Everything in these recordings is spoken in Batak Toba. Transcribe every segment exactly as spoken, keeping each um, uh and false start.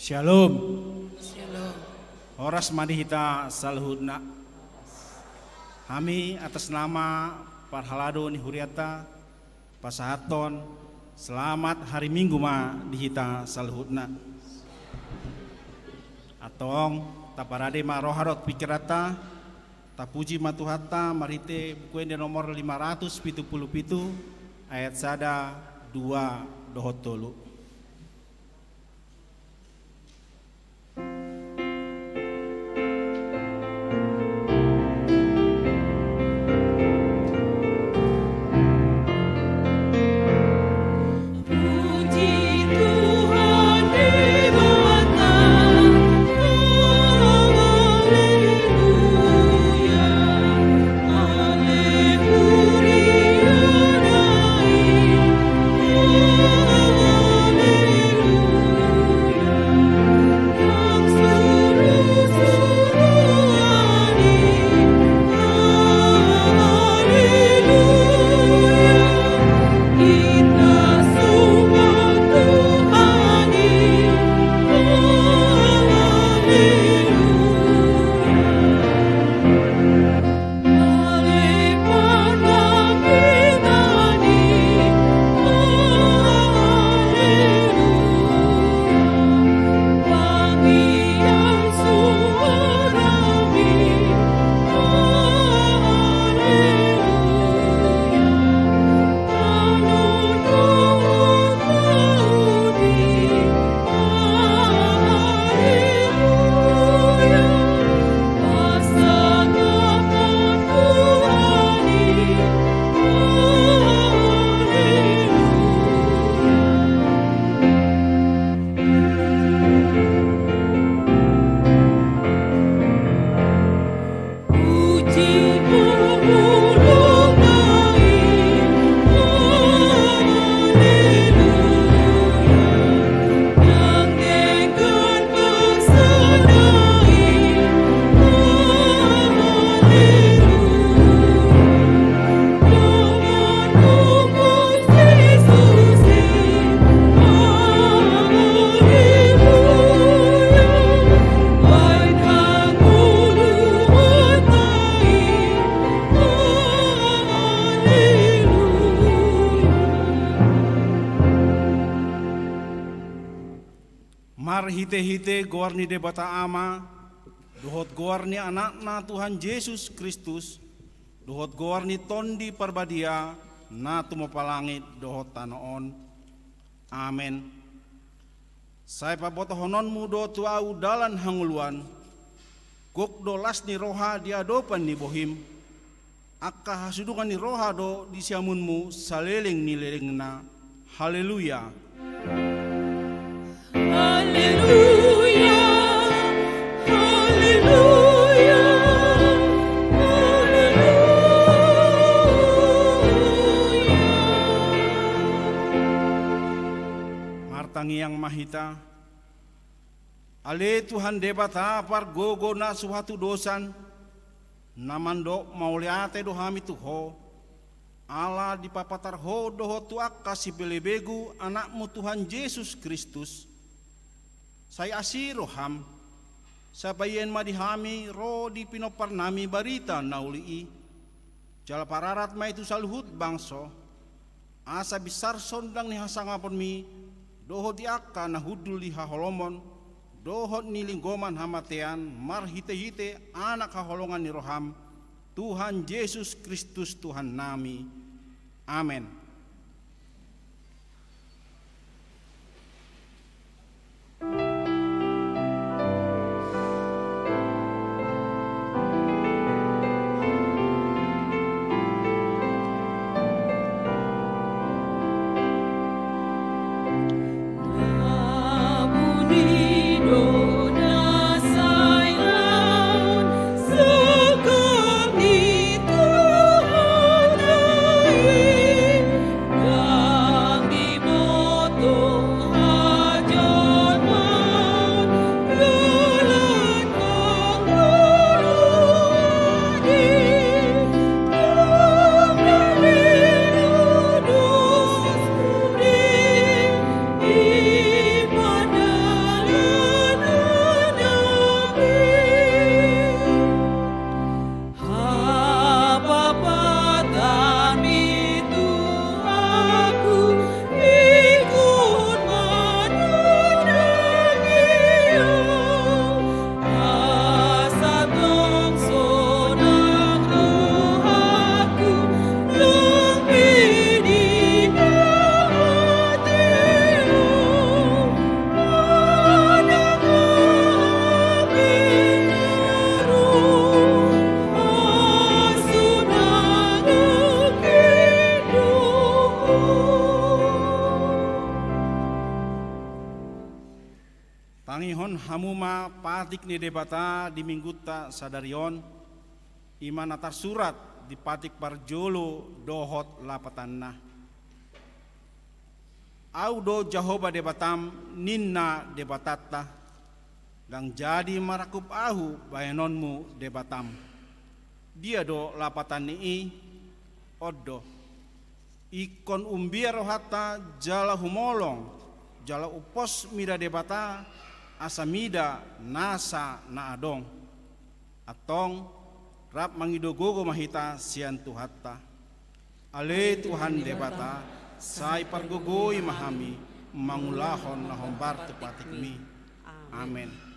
Shalom. Shalom. Horas ma di hita saluhutna. Hami atas nama parhalado ni hurianta pasahathon selamat hari Minggu ma di hita saluhutna. Antong, taparade ma roha dohot pingkiranta, tapuji ma Tuhanta marhite Buku Ende nomor lima ratus pitu pulu pitu, ayat sada, dua, dohot tolu. Marhitehite goar ni Debata Ama, dohot goar ni Anakna Tuhan Jesus Kristus, dohot goar ni Tondi Parbadia, na tumompa langit dohot tano on. Amen. Sai pabotohononmu do tu ahu dalan hangoluan, gok do las ni roha di adopan ni bohim, angka hasudungan ni roha do di siamunmu saleleng ni lelengna. Haleluya. Haleluya. Haleluya. Haleluya. Martangiang ma hita. Ale Tuhan Debata pargogo na so hatudosan, na mandok mauliate do hami tu Ho, ala dipapatar Ho dohot tu angka sipelebegu Anakmu Tuhan Jesus Kristus. Sai asi roham, sai baen ma di hami ro di pinomparnami barita na uli i. Jala pararat ma i tu saluhut bangso, asa binsar sondang ni hasangaponmi, dohot di angka na hundul di haholomon, dohot ni linggoman hamatean, marhitehite Anak haholongan ni roham, Tuhan Jesus Kristus Tuhannami. Amen. Patik ni Debata di minggunta sadari on, i ma na tarsurat di patik parjolo dohot lapatanna. Ahu do Jahowa Debatam, ninna Debatanta, ndang jadi marangkup ahu bahenonmu Debatam. Dia do lapatan ni i? On do. Ingkon umbia rohanta jala humolong, jala umpos mida Debata, asa mida nasa na adong. Antong, rap mangido gogo ma hita sian Tuhanta. Ale Tuhan Debata, sai pargogoi ma hami mangulahon na hombar tu patikmi. Amen.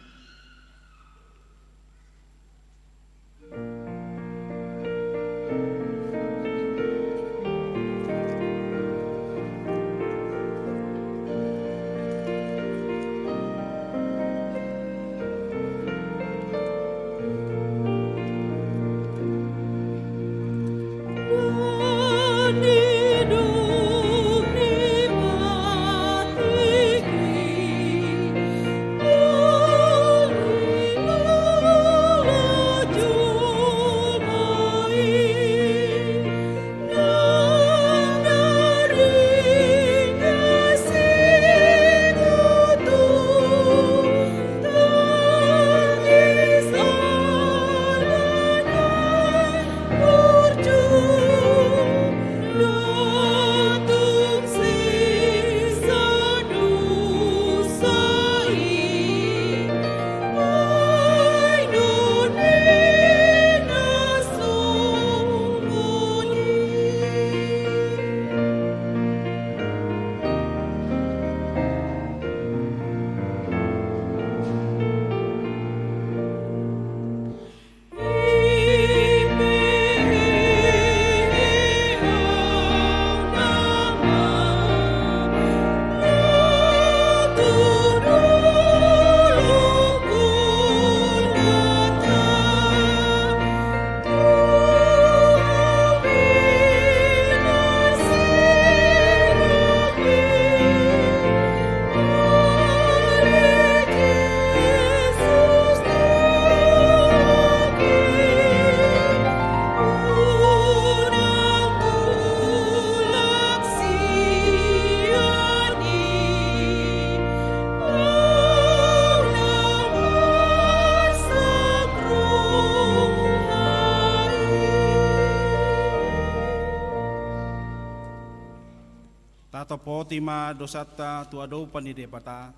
Tatopoti ma dosanta tu adopan ni Debata,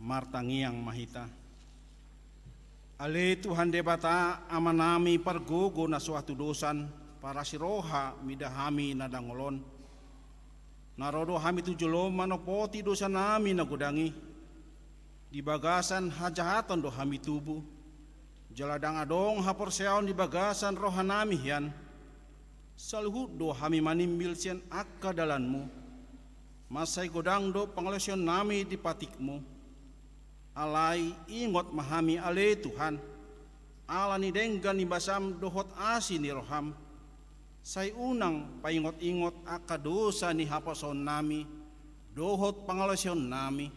martangiang ma hita. Ale Tuhan Debata, Amanami pargogo na so hatudosan, parasi roha mida hami na dangol on. Na ro do hami tu jolom manopoti dosanami na godang i. Di bagasan hajahaton do hami tubu. Jala ndang adong haporseaon di bagasan rohanami hian. Saluhut do hami manimbil sian angka dalanmu. Mansai godang do pangalaosionnami di patikmu. Alai ingot ma hami ale Tuhan, ala ni denggan ni basam dohot asi ni roham. Sai unang paingot-ingot angka dosa ni haposoonnami dohot pangalaosionnami.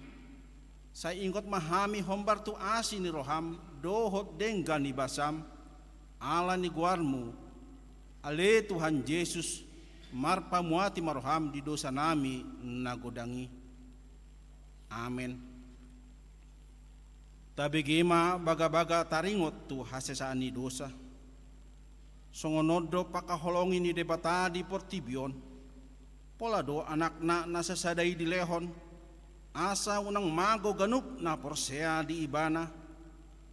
Sai ingot ma hami hombar tu asi ni roham dohot denggan ni basam, ala ni goarmu, ale Tuhan Jesus, marpamuati ma roham di dosanami na godang i. Amen. Tabege ma bagabaga taringot tu hasesaan ni dosa. Songon on do pangkaholongi ni Debata di portibi on. Pola do Anakna na sasada i dilehon, asa unang mago ganup na porsea di Ibana,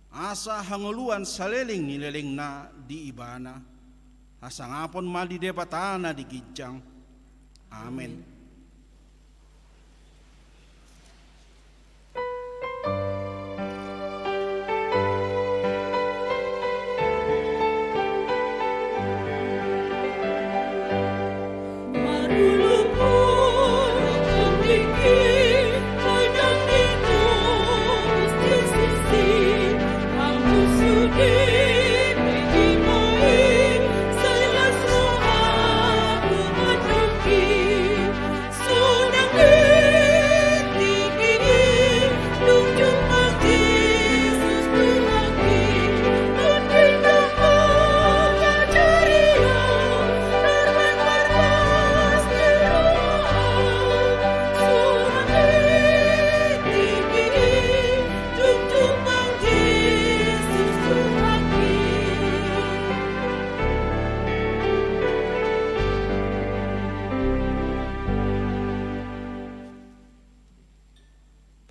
asa hangoluan saleleng ni lelengna di Ibana. Hasangapon ma di Debata na di ginjang. Amen.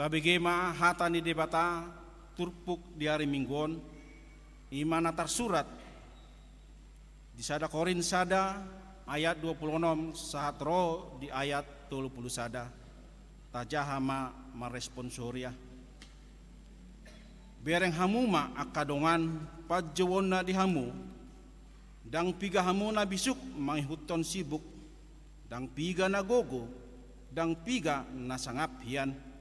Tabege ma hata ni Debata turpuk di ari Minggu on, i ma na tarsurat di sada Korint sada ayat dua pulu onom sahat ro di ayat tolu pulu sada. Tajaha ma marresponsoria. Bereng hamu ma angka dongan panjouonna di hamu, ndang piga hamu na bisuk mangihuthon sibuk, ndang piga na gogo, ndang piga na sangap hian.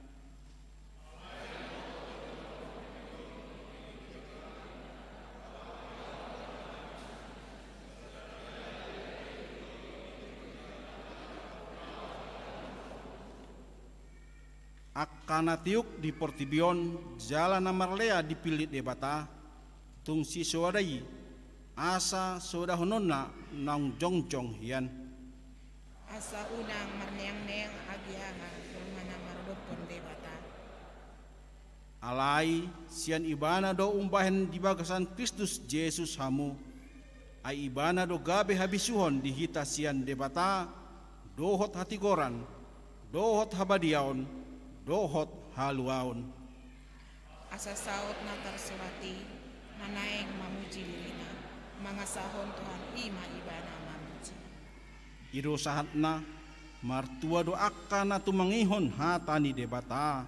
Angka na tiuk di portibi on jala na marlea dipillit Debata, tung sisoada i, asa soadahononna naung jongjong hian. Asa unang marneangneang agia aha jolma na marodophon Debata. Alai sian Ibana do umbahen di bagasan Kristus Jesus hamu, ai Ibana do gabe habisuhon di hita sian Debata, dohot hatigoran, dohot habadiaon, dohot haluaon. Asa saut na tarsurat i, manaeng mamuji dirina, mangasahon Tuhan i ma ibana mamuji. I do sahatna, martua do angka na tumangihon hata ni Debata,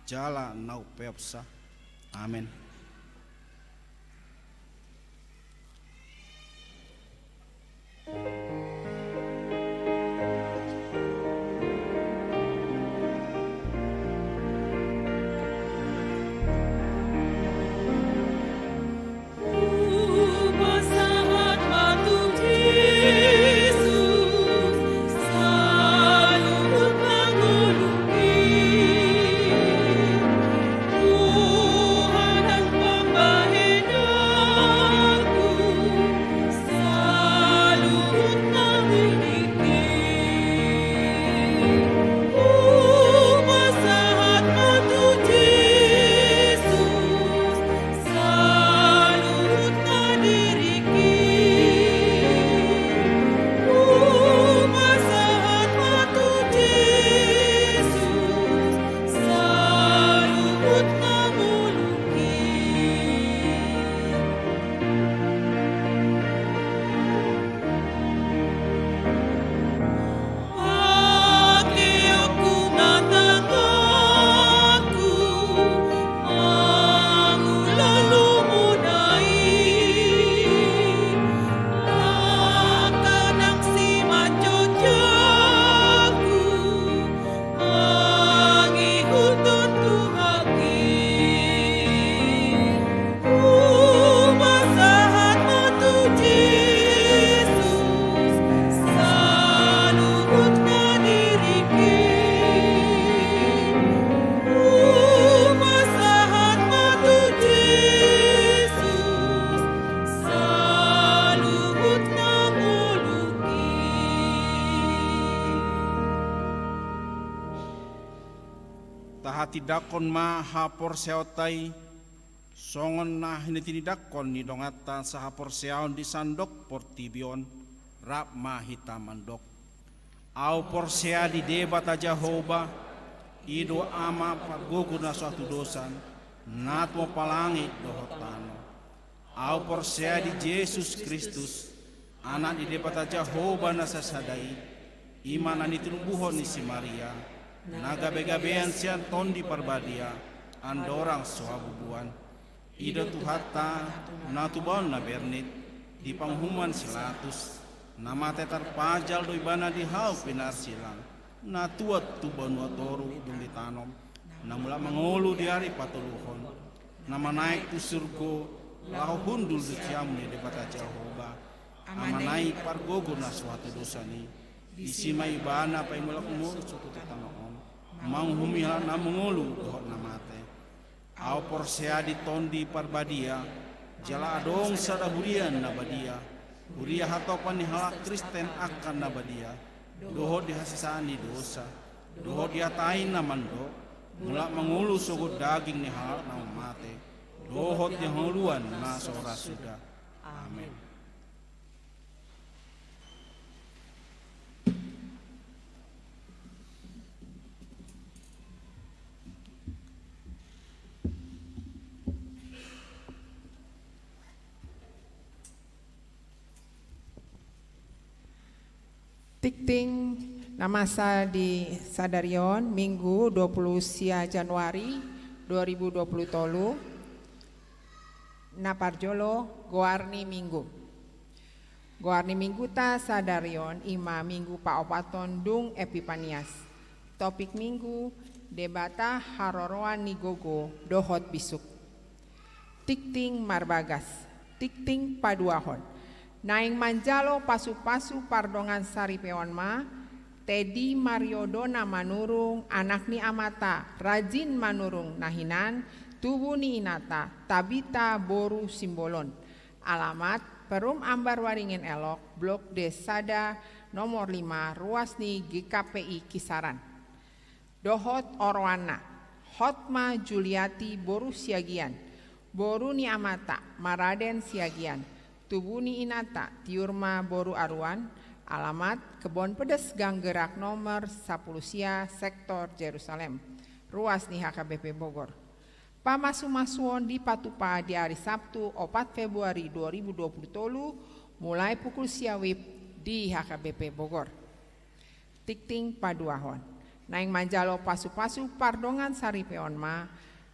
jala na umpeopsa. Amen. Tahatindangkon ma haporseaonta i, songon na hinitinindangkon ni donganta sahaporseaon di sandok portibi on, rap ma hita mandok. Ahu porsea di Debata Jahowa, i do Ama pargogo na so hatudosan, na tumompa langit dohot tano. Ahu porsea di Jesus Kristus, Anak ni Debata Jahowa na sasada i, i ma na tinumbuhon ni si Maria, na gabegabean sian Tondi Parbadia, andorang so habubuan. I do Tuhanta, na tubuan na bernit, di panguhuman si Latus, na mate tarpajal do ibana di hau pinarsilang, na tuat tu banua toru dung ditanom, na mulak mangolu di ari patoluhon, na manaek tu surgo, laho hundul di siamun ni Debata Jahowa, Amana i pargogo na so hatudosan i, disi ma ibana paimulak mangolu tu tano on, manguhumi halak na mangolu dohot na mate. Ahu porsea di Tondi Parbadia, jala adong sada huria na badia, huria hatopan ni halak Kristen angka na badia, dohot di hasesaan ni dosa, dohot di hata i na mandok, mulak mangolu sogot daging ni halak na mate, dohot di hangoluan na so ra suda. Amen. Tingting na masa di sadari on, Minggu dua puluh sia Januari dua ribu dua puluh tolu. Na parjolo, goar ni Minggu. Goar ni Mingguta sadari on i ma Minggu paopathon dung Epipanias. Topik Minggu: Debata haroroan ni gogo dohot bisuk. Tingting marbagas, tingting paduahon. Naeng manjalo pasupasu pardongan saripeon ma Teddy Mario Dona Manurung, anak ni amanta Rajin Manurung na hinan, tubu ni inanta Tabita boru Simbolon. Alamat: Perum Ambar Waringin Elok, Blok D sada, nomor lima, ruas ni G K P I Kisaran. Dohot oroanna: Hotma Juliati boru Siagian, boru ni amanta Maraden Siagian, tubu ni inanta Tiurma boru Aruan. Alamat: Kebon Pedes Gang Gerak nomor sapuluh sia, sektor Jerusalem, ruas ni H K B P Bogor. Pamasumasuon dipatupa di ari Sabtu, opat Februari dua ribu dua puluh tolu, mulai pukul sia WIB di H K B P Bogor. Tingting paduahon. Naeng manjalo pasupasu pardongan saripeon ma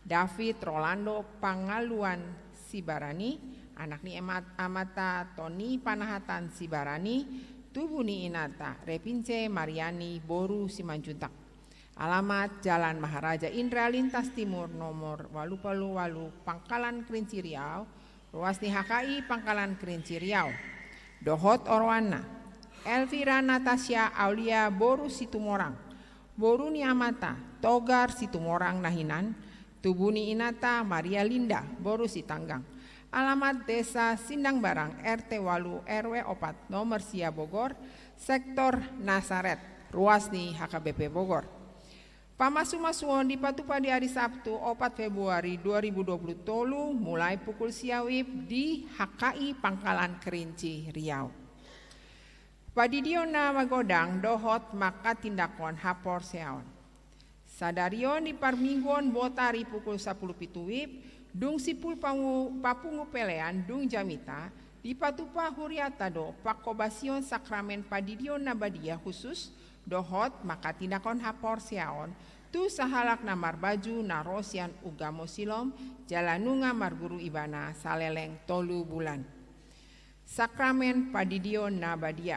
David Rolando Pangaluan Sibarani, anak ni emat-, amanta Toni Panahatan Sibarani, tubu ni inanta Repince Mariani boru Simanjuntak. Alamat: Jalan Maharaja Indra Lintas Timur nomor ualu pulu ualu, Pangkalan Kerinci, Riau, ruas ni H K I Pangkalan Kerinci, Riau. Dohot oroanna: Elvira Natasha Aulia boru Situmorang, boru ni amanta Togar Situmorang na hinan, tubu ni inanta Maria Linda boru Sitanggang. Alamat: Desa Sindangbarang, R T ualu, R W opat, nomor sia Bogor, sektor Nasaret, ruas ni H K B P Bogor. Pamasumasuon dipatupa di ari Sabtu, opat Februari dua ribu dua puluh tolu, mulai pukul sia WIB di H K I Pangkalan Kerinci, Riau. Padidion na magodang dohot mangkatindangkon haporseaon. Sadari on di parmingguon botari pukul sapuluh pitu WIB, dung simpul pangu-, papungu pelean dung jamita, dipatupa hurianta do pangkobasion sakramen padidion na badia khusus dohot mangkatindangkon haporseaon tu sahalak na marbaju na ro sian ugamo Silom, jala nunga marguru ibana saleleng tolu bulan. Sakramen padidion na badia.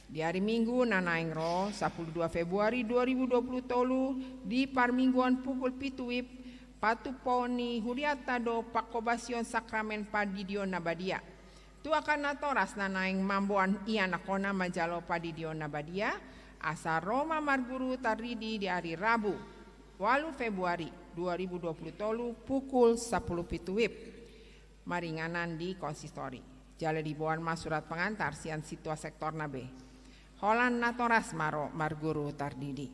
Di ari Minggu na naeng ro, sapuluh dua Februari dua ribu dua puluh tolu, di parmingguon pukul pitu WIB, patupaon ni hurianta do pangkobasion sakramen padidion na badia. Tu angka natoras na naeng mamboan ianakhonna manjalo padidion na badia, asa ro ma marguru tardidi di ari Rabu, ualu Februari dua ribu dua puluh tolu, pukul sapuluh pitu WIB. Maringanan di konsistori. Jala diboan ma surat pengantar sian sintua sektorna be. Holan natoras ma ro marguru tardidi.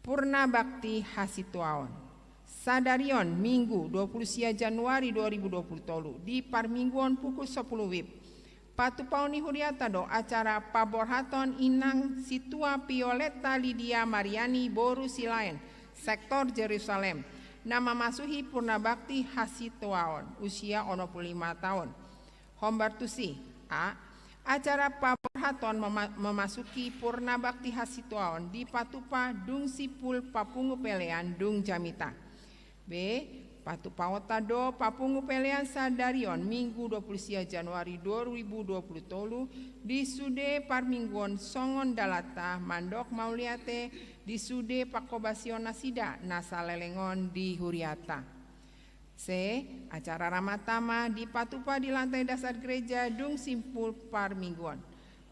Purna Bakti Hasituaon. Sadari on, Minggu, dua puluh sia Januari dua ribu dua puluh tolu, di parmingguon pukul sapuluh WIB, patupaon ni hurianta do acara paborhaton inang sintua Violetta Lydia Mariani boru Silaen, sektor Jerusalem, na mamasuhi Purna Bakti Hasituaon, usia onom puluh lima taon. Hombar tusi: A. Acara paborhaton mema-, memasuki Purna Bakti Hasituaon dipatupa dung simpul papungu pelean dung jamita. B. Patupaonta do papungu pelean sadari on, Minggu, dua puluh sia Januari dua ribu dua puluh tolu, di sude parmingguon songon dalanta mandok mauliate di sude pangkobasion nasida na saleleng on di hurianta. C. Acara ramah tamah dipatupa di lantai dasar gereja dung simpul parmingguon.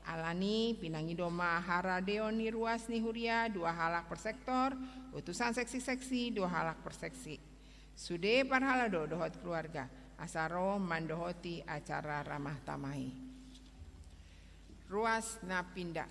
Alani, pinangido ma haradeon ni ruas ni huria, dua halak per sektor, utusan seksi-seksi, dua halak per seksi. Sude parhalado dohot keluarga, asa ro mandohoti acara ramah tamah i. Ruas na pinda.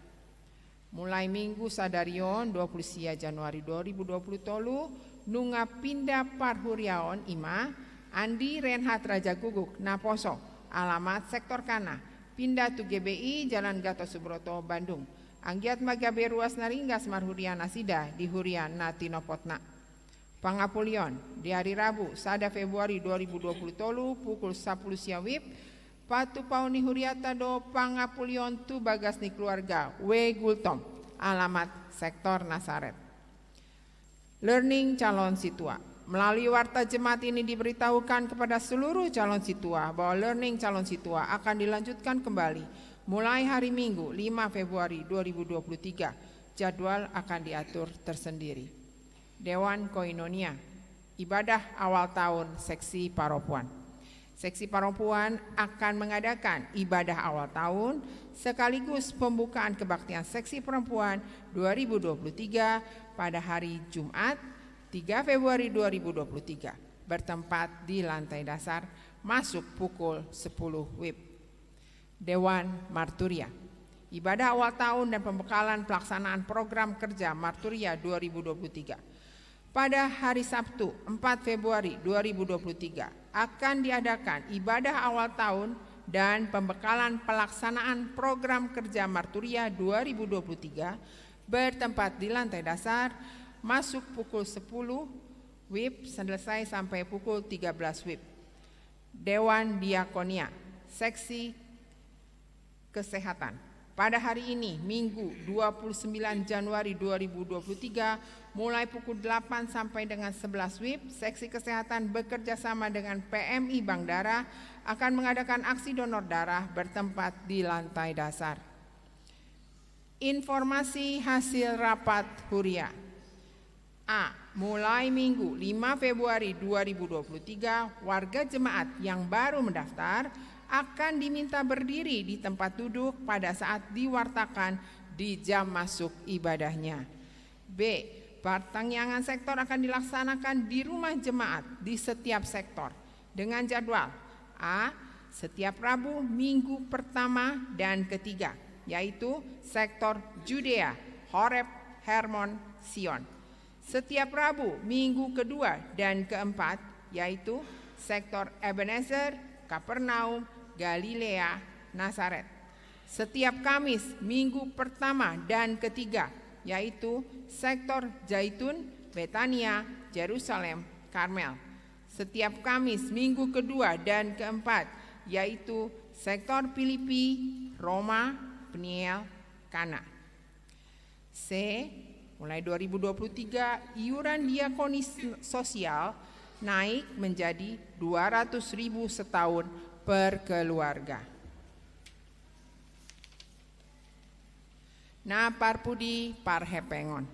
Mulai Minggu sadari on, dua puluh sia Januari dua ribu dua puluh tolu, nunga pinda parhuriaon i ma Andi Renhat Rajaguguk, naposo, alamat sektor Kana, pinda tu G B I, Jalan Gatot Subroto, Bandung. Anggiat ma gabe ruas na ringgas marhuria nasida di huria na tinopotna. Pangapulion. Di ari Rabu, sada Februari dua ribu dua puluh tolu, pukul sapuluh sia WIB, Patupaon ni huriata do pangapulion tu bagas ni keluarga W. Gultom, alamat sektor Nasaret. Learning calon sintua. Melalui warta jemaat ini diberitahukan kepada seluruh calon sintua bahwa learning calon sintua akan dilanjutkan kembali mulai hari Minggu, lima Februari dua ribu dua puluh tiga. Jadwal akan diatur tersendiri. Dewan Koinonia, ibadah awal tahun seksi parompuan. Seksi parompuan akan mengadakan ibadah awal tahun sekaligus pembukaan kebaktian seksi perempuan dua ribu dua puluh tiga pada hari Jumat, tiga Februari dua ribu dua puluh tiga, bertempat di lantai dasar, masuk pukul sepuluh W I B. Dewan Marturia. Ibadah awal tahun dan pembekalan pelaksanaan program kerja Marturia dua ribu dua puluh tiga. Pada hari Sabtu, empat Februari dua ribu dua puluh tiga, akan diadakan ibadah awal tahun dan pembekalan pelaksanaan program kerja Marturia dua ribu dua puluh tiga, bertempat di lantai dasar, masuk pukul sepuluh W I B, selesai sampai pukul tiga belas W I B. Dewan Diakonia, seksi kesehatan. Pada hari ini, Minggu, dua puluh sembilan Januari dua ribu dua puluh tiga, mulai pukul delapan sampai dengan sebelas W I B, seksi kesehatan bekerja sama dengan P M I Bank Darah akan mengadakan aksi donor darah bertempat di lantai dasar. Informasi hasil rapat huria. A. Mulai Minggu, lima Februari dua ribu dua puluh tiga, warga jemaat yang baru mendaftar akan diminta berdiri di tempat duduk pada saat diwartakan di jam masuk ibadahnya. B. Partangiangan sektor akan dilaksanakan di rumah jemaat di setiap sektor. Dengan jadwal: A. Setiap Rabu minggu pertama dan ketiga, yaitu sektor Judea, Horeb, Hermon, Sion. Setiap Rabu minggu kedua dan keempat, yaitu sektor Ebenezer, Kapernaum, Galilea, Nasaret. Setiap Kamis minggu pertama dan ketiga, yaitu sektor Zaitun, Betania, Yerusalem, Karmel. Setiap Kamis minggu kedua dan keempat, yaitu sektor Filipi, Roma, Peniel, Kana. C. Mulai dua ribu dua puluh tiga, iuran diakonis sosial naik menjadi dua ratus ribu setahun per keluarga. Na parpudi parhepengon.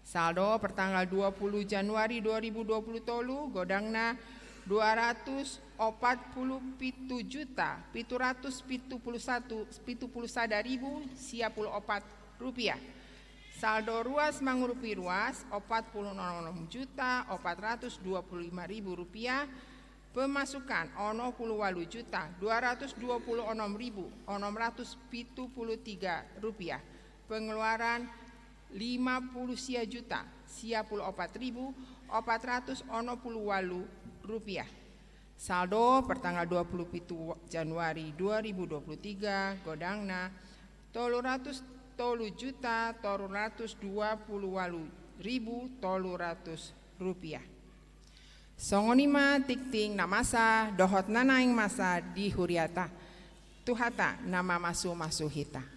Saldo per tanggal dua puluh Januari dua ribu dua puluh tolu, godangna dua ratus opat puluh pitu juta pitu ratus pitu puluh satu, pitu puluh sada ribu sia puluh opat rupiah. Saldo ruas mangurupi ruas, opat puluh onom juta opat ratus dua puluh lima ribu rupiah. Pemasukan, onom puluh ualu juta dua ratus dua puluh onom ribu onom ratus pitu puluh tiga rupiah. Pengeluaran, lima puluh sia juta sia puluh opat ribu opat ratus onom puluh ualu rupiah. Saldo per tanggal dua puluh pitu Januari dua ribu dua puluh tiga, godangna tolu ratus tolu juta tolu ratus dua puluh ualu ribu tolu ratus rupiah. Songon i ma tingting na masa dohot na naeng masa di huriata. Tuhanta na mamasu-masu hita.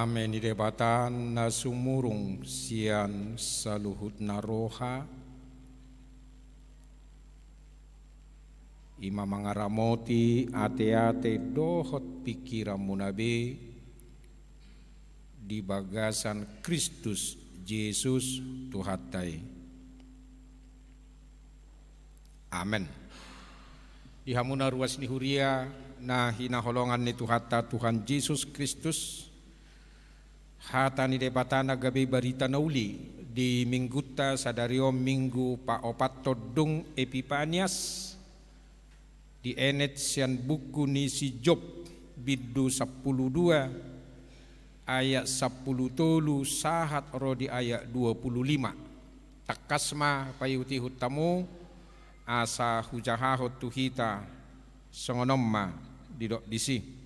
Dame ni Debata na sumurung sian saluhutna roha, i ma mangaramoti ateate dohot pingkiranmuna be di bagasan Kristus Jesus Tuhanta i. Amen. Di hamuna ruas ni huria na hinaholongan ni Tuhanta Tuhan Jesus Kristus, hata ni Debata na gabe barita na uli di Minggunta sadari on, Minggu paopathon dung Epipanias, dienet sian buku ni si Job, bindu sampulu dua, ayat sampulu tolu sahat ro di ayat dua pulu lima. Tangkas ma paihutihut hamu, asa hujahahon tu hita, songon on ma didok disi.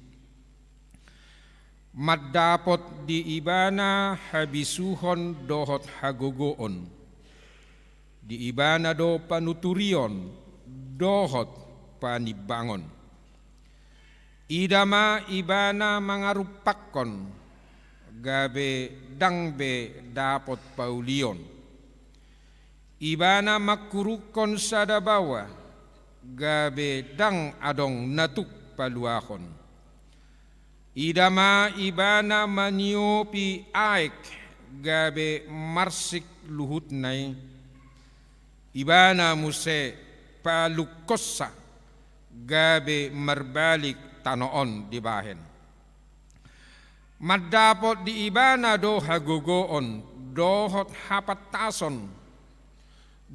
Mandapot di ibana habisuhon dohot hagogoon. Di ibana do panuturion dohot panimbangon. Ida ma ibana mangarumpakkon, gabe ndang be dapot paulion. Ibana mangkurukkon sada baoa, gabe ndang adong na tuk paluahon. Ida ma ibana maniopi aek, gabe marsik luhutna i. Ibana muse palungkonsa, gabe marbalik tano on dibahen. Mandapot di ibana do hagogoon dohot hapantason.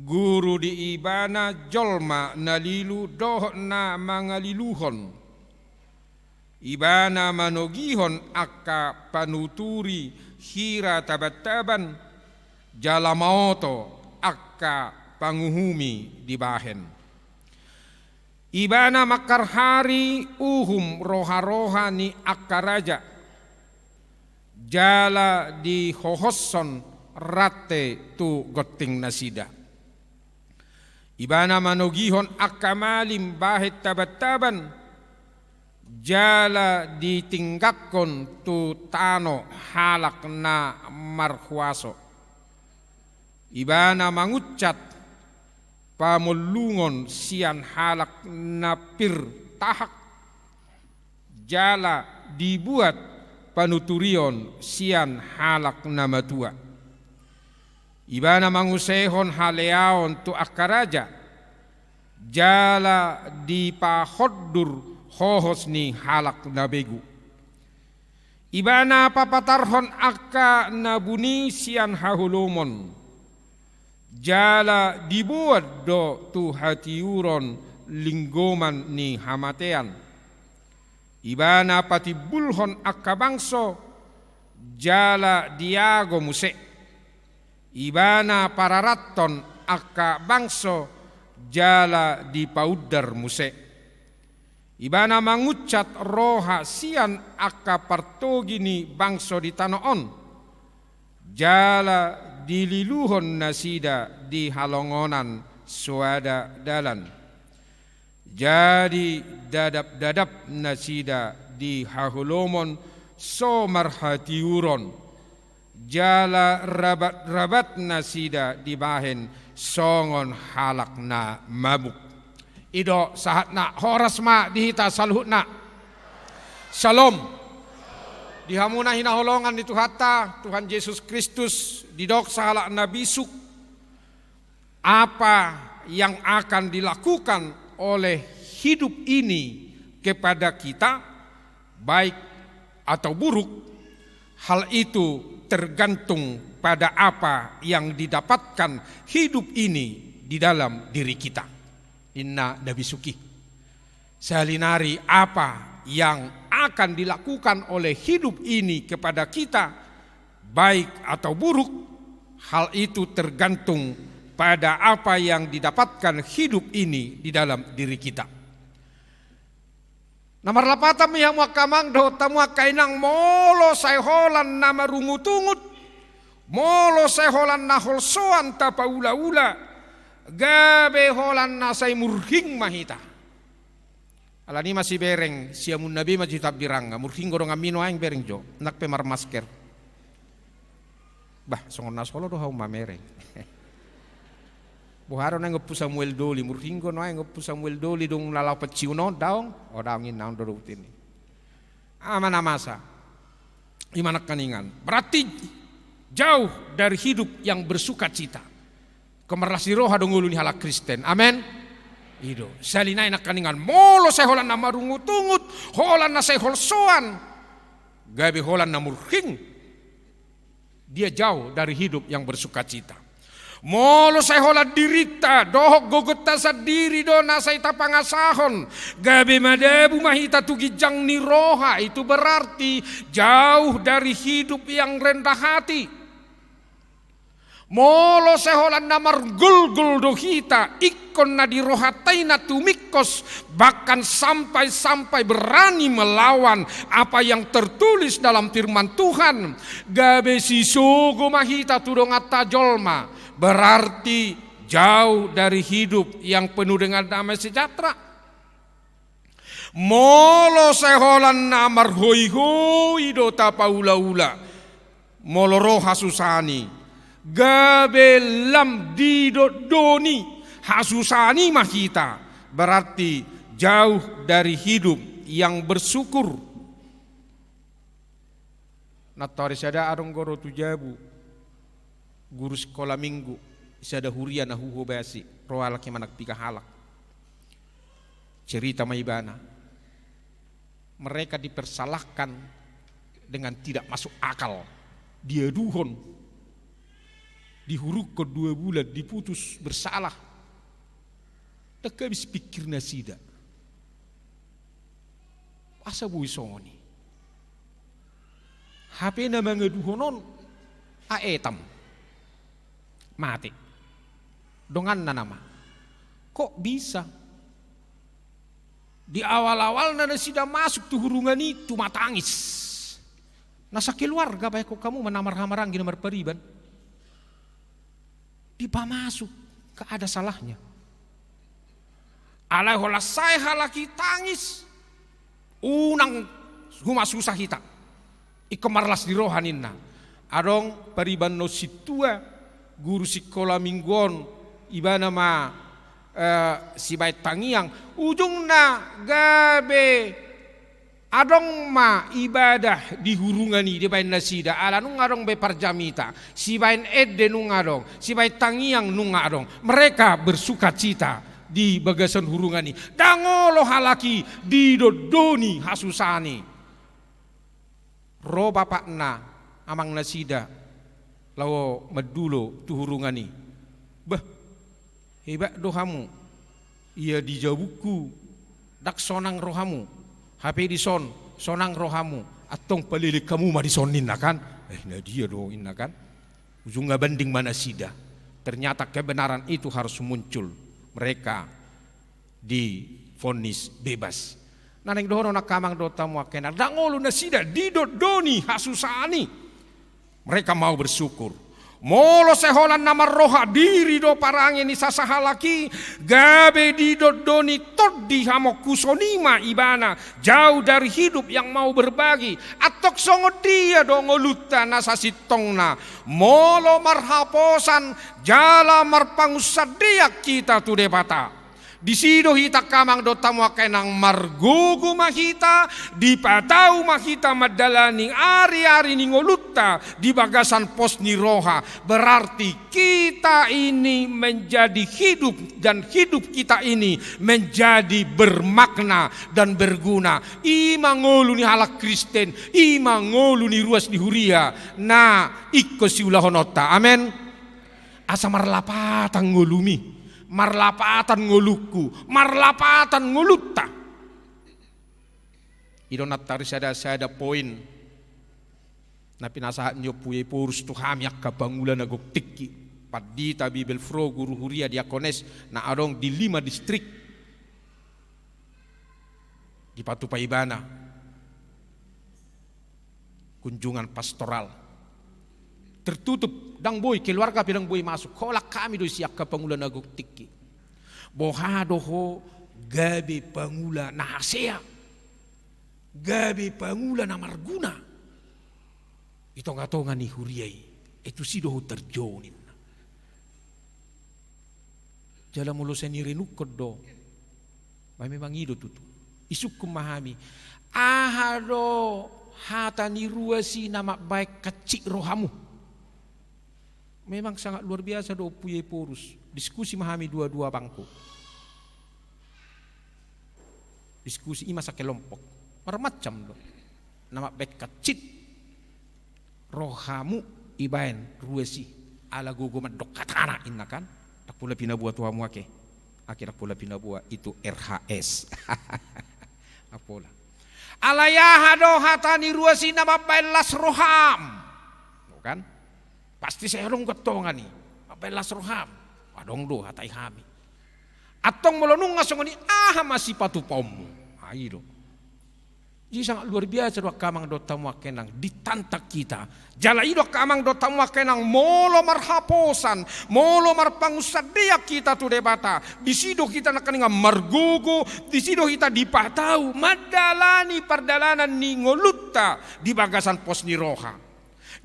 Guru di ibana jolma na lilu dohot na mangaliluhon. Ibana manogihon angka panuturi hira tabantaban, jala maoto angka panguhumi dibahen. Ibana mangkarhari uhum roharoha ni angka raja, jala dihohoshon rante tu gontingnasida. Ibana manogihon angka malim bahen tabantaban, jala ditinggangkon tu tano halak na marhuaso. Ibana mangunsat pamollungon sian halak na pir tahak, jala dibuat panuturion sian halak na matua. Ibana mangusehon haleaon tu angka raja, jala dipahondur hohos ni halak na begu. Ibana papatarhon angka na buni sian haholomon, jala diboan do tu hatiuron linggoman ni hamatean. Ibana patimbulhon angka bangso, jala diago muse. Ibana pararathon angka bangso, jala dipaundar muse. Ibana mangunsat roha sian angka partogi ni bangso di tano on, jala dililuhon nasida di halongonan soada dalan. Jadi dadapdadap nasida di haholomon so marhatiuron, jala rabatrabat nasida dibahen songon halak na mabuk. I do sahatna, horas ma di hita saluhutna. Syalom. Di hamuna hinaholongan ni Tuhanta, Tuhan Jesus Kristus, didok sahalak na bisuk, apa yang akan dilakukan oleh hidup ini kepada kita, baik atau buruk, hal itu tergantung pada apa yang didapatkan hidup ini di dalam diri kita. Ninna na bisuk i. Sahali nari apa yang akan dilakukan oleh hidup ini kepada kita, baik atau buruk, hal itu tergantung pada apa yang didapatkan hidup ini di dalam diri kita. Na marlapatan ma i hamu angka amang dohot hamu angka inang, molo sai holan na marungutungut, molo sai holan na holsoan tapaulaula, gabe holan na sai murhing ma hita. Alani i ma sibereng, siamunna be ma jo hita birangna, murhing do donganmi nuaeng bereng jo, nang pe marmasker. Bah, songon na solo do hau mamereng. Boha do naeng Ompu Samuel doli, murhing do naeng Ompu Samuel doli dung na laho pensiun on, daong? O daong, inna on do dohot i. Ama na masa. I ma nangkaningan. Berarti jauh dari hidup yang bersukacita. Ingkon marlas ni roha do ngolu ni halak Kristen. Amen. I do. Sahali nai nangkaningan, molo sai holan na marungutungut, holan na sai holsoan, gabe holan na murhing. Dia jauh dari hidup yang bersukacita. Molo sai holan dirinta dohot gogonta sandiri do na sai tapangasahon, gabe madabu ma hita tu ginjang ni roha, itu berarti jauh dari hidup yang rendah hati. Molo sai holan na margolgol do hita, ingkon na di rohanta i na tumingkos, bahkan sampai-sampai berani melawan apa yang tertulis dalam firman Tuhan, gabe sisogo ma hita tu donganta jolma, berarti jauh dari hidup yang penuh dengan damai sejahtera. Molo sai holan na marhoihoi do tapaulaula, molo ro hasusaan i, gabe lam didondoni hasusaan i ma hita, berarti jauh dari hidup yang bersyukur. Nantoari sada adong do ro tu jabu, guru sikola minggu, sada huria na huhobasi, ro halak i manang piga halak. Cerita ma ibana. Mereka dipersalahkan dengan tidak masuk akal. Diaduhon. Dihurungkon dua bulan, diputus bersalah. Ndang habis pikir nasida. Asa boi songon i. Hape na mangaduhon on, aetam. Mate. Donganna nama. Kok bisa? Di awal-awalna nasida masuk tu hurungan i tumatangis. Na sakeluarga baen hamu ma na marhahamaranggi na marpariban. Dipamasuk, gak ada salahnya. Alai holan sai halak i tangis, unang humasusa hita. Ingkon marlas ni roha ninna. Adong pariban na sintua, guru sikola minggu on, ibana ma, eh, sibaen tangiang. Ujungna gabe adong ma ibadah di hurungan i dibaen nasida, ala nunga adong be parjamita, sibaen ende nunga adong, sibaen tangiang nunga adong. Mereka bersukacita di bagasan hurungan i. Ndang olo halak i didondoni hasusaan i. Ro bapakna, amang nasida, laho mandulo tu hurungan i. Bah, hebat do hamu. Ia di jabungku ndang sonang rohamu. Hape dison sonang rohamu. Antong paleleng hamu ma dison ninna kan. Eh, na dia do inna kan. Ujungna banding ma nasida. Ternyata kebenaran itu harus muncul. Mereka divonis bebas. Na naeng dohonon angka amang dohot hamu angka inang, ndang olo nasida didondoni hasusaan i. Mereka mau bersyukur. Molo sai holan na marroha diri do parange ni sasahalak i, gabe didondoni tondi hamongkuson i ma ibana, jauh dari hidup yang mau berbagi. Antong songon dia do ngolunta na sasintongna, molo marhaposan jala marpangunsandean hita tu Debata. Disi do hita angka amang dohot hamu angka inang, margogo ma hita, dipatau ma hita mandalani ari-ari ni ngolunta di bagasan pos ni roha. Berarti kita ini menjadi hidup dan hidup kita ini menjadi bermakna dan berguna. I ma ngolu ni halak Kristen, i ma ngolu ni ruas ni huria na ingkon siulahononta. Amen. Asa marlapatan ngolumi, marlapatan ngolungku, marlapatan ngolunta. I do nantoari sada-sada poin na pinasahat ni Ompu Ephorus tu hami angka pangula na gok tingki, pandita, Bibelvrouw, guru huria, diakones na adong di lima distrik. Dipatupa ibana kunjungan pastoral. Tertutup, ndang boi, keluarga pe ndang boi masuk. Holan hami do disi angka pangula na gok tingki. Boha do ho gabe pangula na hasea, gabe pangula na marguna di tonga-tonga ni huria i. E tusi do huterjun, ninna. Jala molo sai nirenungkon do, ba memang i do tutu. Isungkun ma hami, aha do hata ni ruas i na mambaen hansit rohamu? Memang sangat luar biasa do Ompu Yephorus. Diskusi ma hami dua-dua bangku. Diskusi i ma sakelompok. Marmacam do. Na mambaen hansit rohamu ibaen ruas i, ala gogo mandok hatana, inna kan. Ndang pola pinaboa tu hamu ake. Ake ndang pola pinaboa, itu R H S. Ndang pola. Alai aha do hata ni ruas i na mambaen las roham? Kan? Pasti sai adong do tongon i. Mambaen las roham. Adong do, hatai hami. Antong molo nunga songon i, aha ma sipatupaonmu? Ah, i do. Jadi sangat luar biasa do angka amang dohot hamu angka inang, ditantang hita. Jala i do angka amang dohot hamu angka inang, molo marhaposan, molo marpangunsandean hita tu Debata, disi do hita nangkiningan margogo, disi do hita dipatau mandalani pardalanan ni ngolunta di bagasan pos ni roha.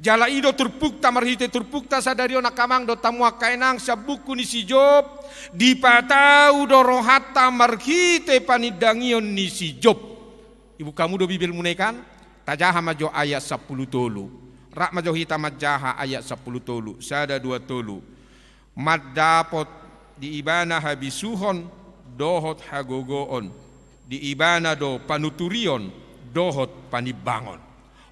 Jala i do turpukta, marhite turpukta sadari on angka amang dohot hamu angka inang, sian buku ni si Job, dipatau do rohanta marhite panindangion ni si Job. Ibuka hamu do Bibelmuna i kan? Tajaha ma jo ayat sampulu tolu. Rap ma jo hita manjaha ayat sampulu tolu. Sada, dua, tolu. Mandapot di ibana habisuhon dohot hagogoon, di ibana do panuturion dohot panimbangon.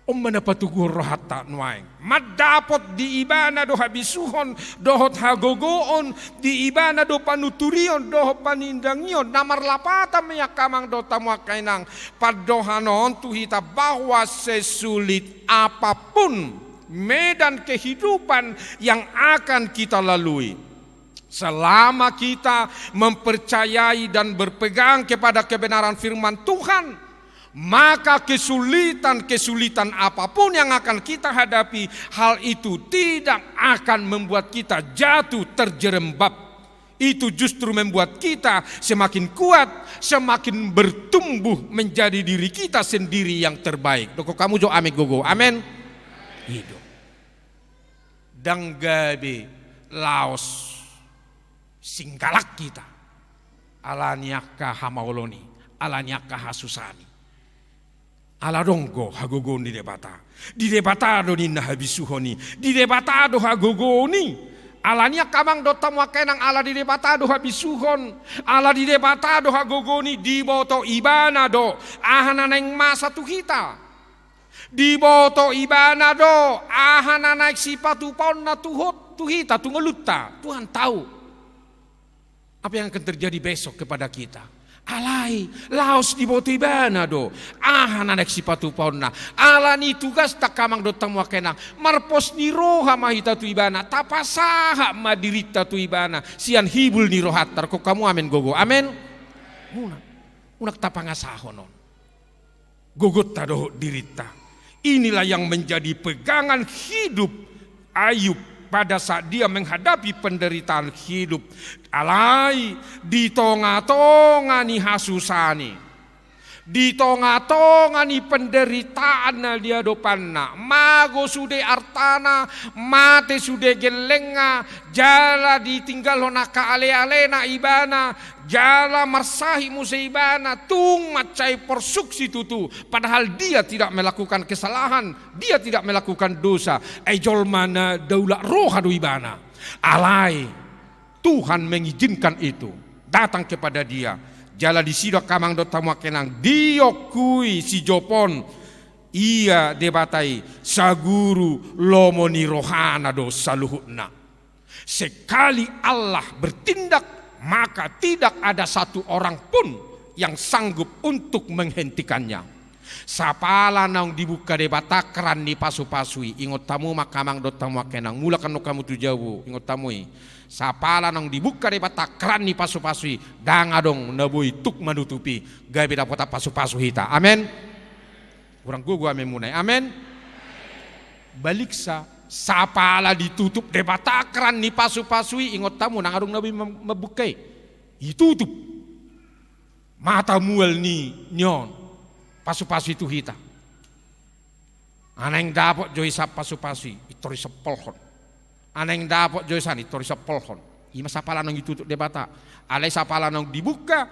On ma na patoguhon rohanta nuaeng. Mandapot di ibana do habisuhon dohot hagogoon, di ibana do panuturion dohot panindangion. Na marlapatan ma i angka amang dohot hamu angka inang, pandohan on tu hita bahwa sesulit apapun medan kehidupan yang akan kita lalui, selama kita mempercayai dan berpegang kepada kebenaran firman Tuhan, maka kesulitan-kesulitan apapun yang akan kita hadapi, hal itu tidak akan membuat kita jatuh terjerembab. Itu justru membuat kita semakin kuat, semakin bertumbuh menjadi diri kita sendiri yang terbaik. Dokkon hamu jo amen gogo. Amen. I do. Ndang gabe laos singgalak hita ala ni angka hamaolon i, ala ni angka hasusaan i. Ala adong do hagogoon di Debata. Di Debata do ninna habisuhon i. Di Debata do hagogoon i. Ala ni angka amang dohot hamu angka inang, ala di Debata do habisuhon. Ala di Debata do hagogoon i, diboto ibana do aha na naeng masa tu hita. Diboto ibana do aha na naeng sipatupaonna tu hot, tu hita, tu ngolunta. Tuhan tahu apa yang akan terjadi besok kepada kita. Alai, laos diboto ibana do aha na naeng sipatupaonna. Ala ni tugasta angka amang dohot hamu angka inang, marpos ni roha ma hita tu ibana, tapasahat ma dirinta tu ibana sian hibul ni rohanta. Dokkon hamu amen gogo. Amen. Unang, unang tapangasahon on gogonta dohot dirinta. Inilah yang menjadi pegangan hidup Ayub pada saat dia menghadapi penderitaan hidup. Alai di tonga-tonga ni hasusaan i, di tonga-tonga ni penderitaan na di adopanna, mago sude artana, mate sude gellengna, jala ditinggalhon angka ale-alena ibana, jala marsahit muse ibana, tung mansai porsuk situtu, padahal dia tidak melakukan kesalahan, dia tidak melakukan dosa. Ai jolma na daulat roha do ibana. Alai Tuhan mengizinkan itu datang kepada dia. Jala disi do angka amang dohot hamu angka inang, diokui si Job on, ia Debata i saguru lomo ni rohana do saluhutna. Sekali Allah bertindak, maka tidak ada satu orang pun yang sanggup untuk menghentikannya. Sapala naung dibuka Debata keran ni pasu-pasu i, ingot hamu ma angka amang dohot hamu angka inang, mulak annon hamu tu jabu, ingot hamu i. Sapala naung dibuka Debata keran ni pasu-pasu i, ndang adong na boi tuk manutupi, gabe dapotan pasu-pasu hita. Amen. Hurang gogo amenmuna i. Amen. Baliksa, sapala ditutup Debata keran ni pasu-pasu i, ingot hamu, ndang adong na boi mam-, mambuka i. Ditutup mata mual ni, ni on, pasu-pasu i tu hita. Naeng dapot jo i sian pasu-pasu i, pintor disempolhon. Naeng dapot jo i, sai tor disampalhon. I ma sapala naung ditutup Debata. Alai sapala naung dibuka,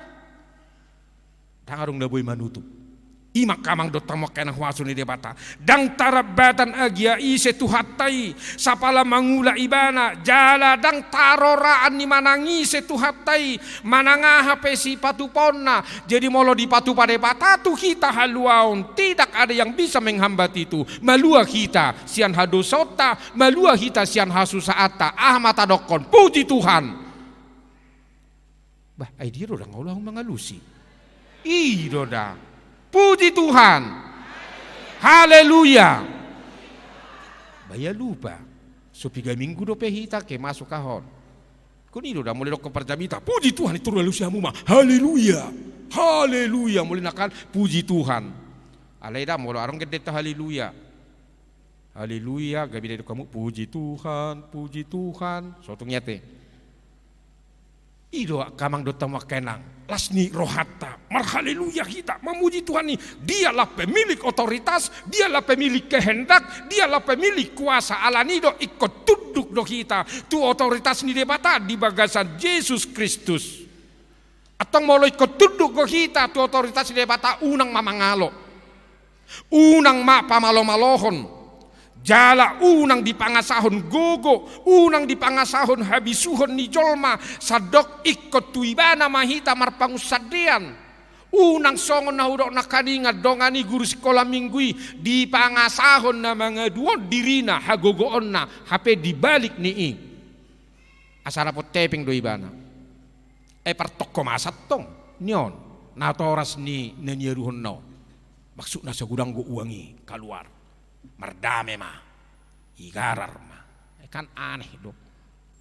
ndang adong na boi manutup. I ma angka amang dohot hamu angka inang, huaso ni Debata. Ndang tarambatan agia ise Tuhanta i, sapala mangula ibana, jala ndang taroraan ni manang ise Tuhanta i, manang aha pe sipatupaonna. Jadi molo dipatupa Debata tu hita haluaon, tidak ada yang bisa menghambat itu. Malua hita sian hadosaonta, malua hita sian hasusahanta. Aha ma tadokkon? Puji Tuhan. Bah, ai dia do ndang olo ahu mangalusi. I do da. Puji Tuhan. Haleluya. Bah, ia lupa. So piga minggu dope hita ke masuk kahon. Kon i do da, molo didokkon parjamita, puji Tuhan, i tor alusi hamu ma. Haleluya. Haleluya. Molo na kan, puji Tuhan. Alai da, molo adong gandenta haleluya. Haleluya, gabe didokkon hamu, puji Tuhan, puji Tuhan. So tung i ate. I do angka amang dohot hamu angka inang, las ni rohanta, marhaleluya hita, mamuji Tuhan i. Dialah pemilik otoritas, dialah pemilik kehendak, dialah pemilik kuasa. Alani i do ingkon tunduk do hita tu otoritas ni Debata di bagasan Jesus Kristus. Antong molo ingkon tunduk do hita tu otoritas ni Debata, unang ma mangalo. Unang ma pamalomalohon. Jala unang dipangasahon gogo, unang dipangasahon habisuhon ni jolma, sandok ingkon tu ibana ma hita marpangunsandean. Unang songon na hudok nangkaningan dongan i guru sikola minggu i, dipangasahon na mangadu on dirina, hagogoonna, hape di balik ni i asa dapot hepeng do ibana. Ai partongko masa tong, ni on, natoras ni na niaduhonna on. Maksudna sagodang do uang i kaluar. Mardame ma. Igarar ma. Ai kan aneh do.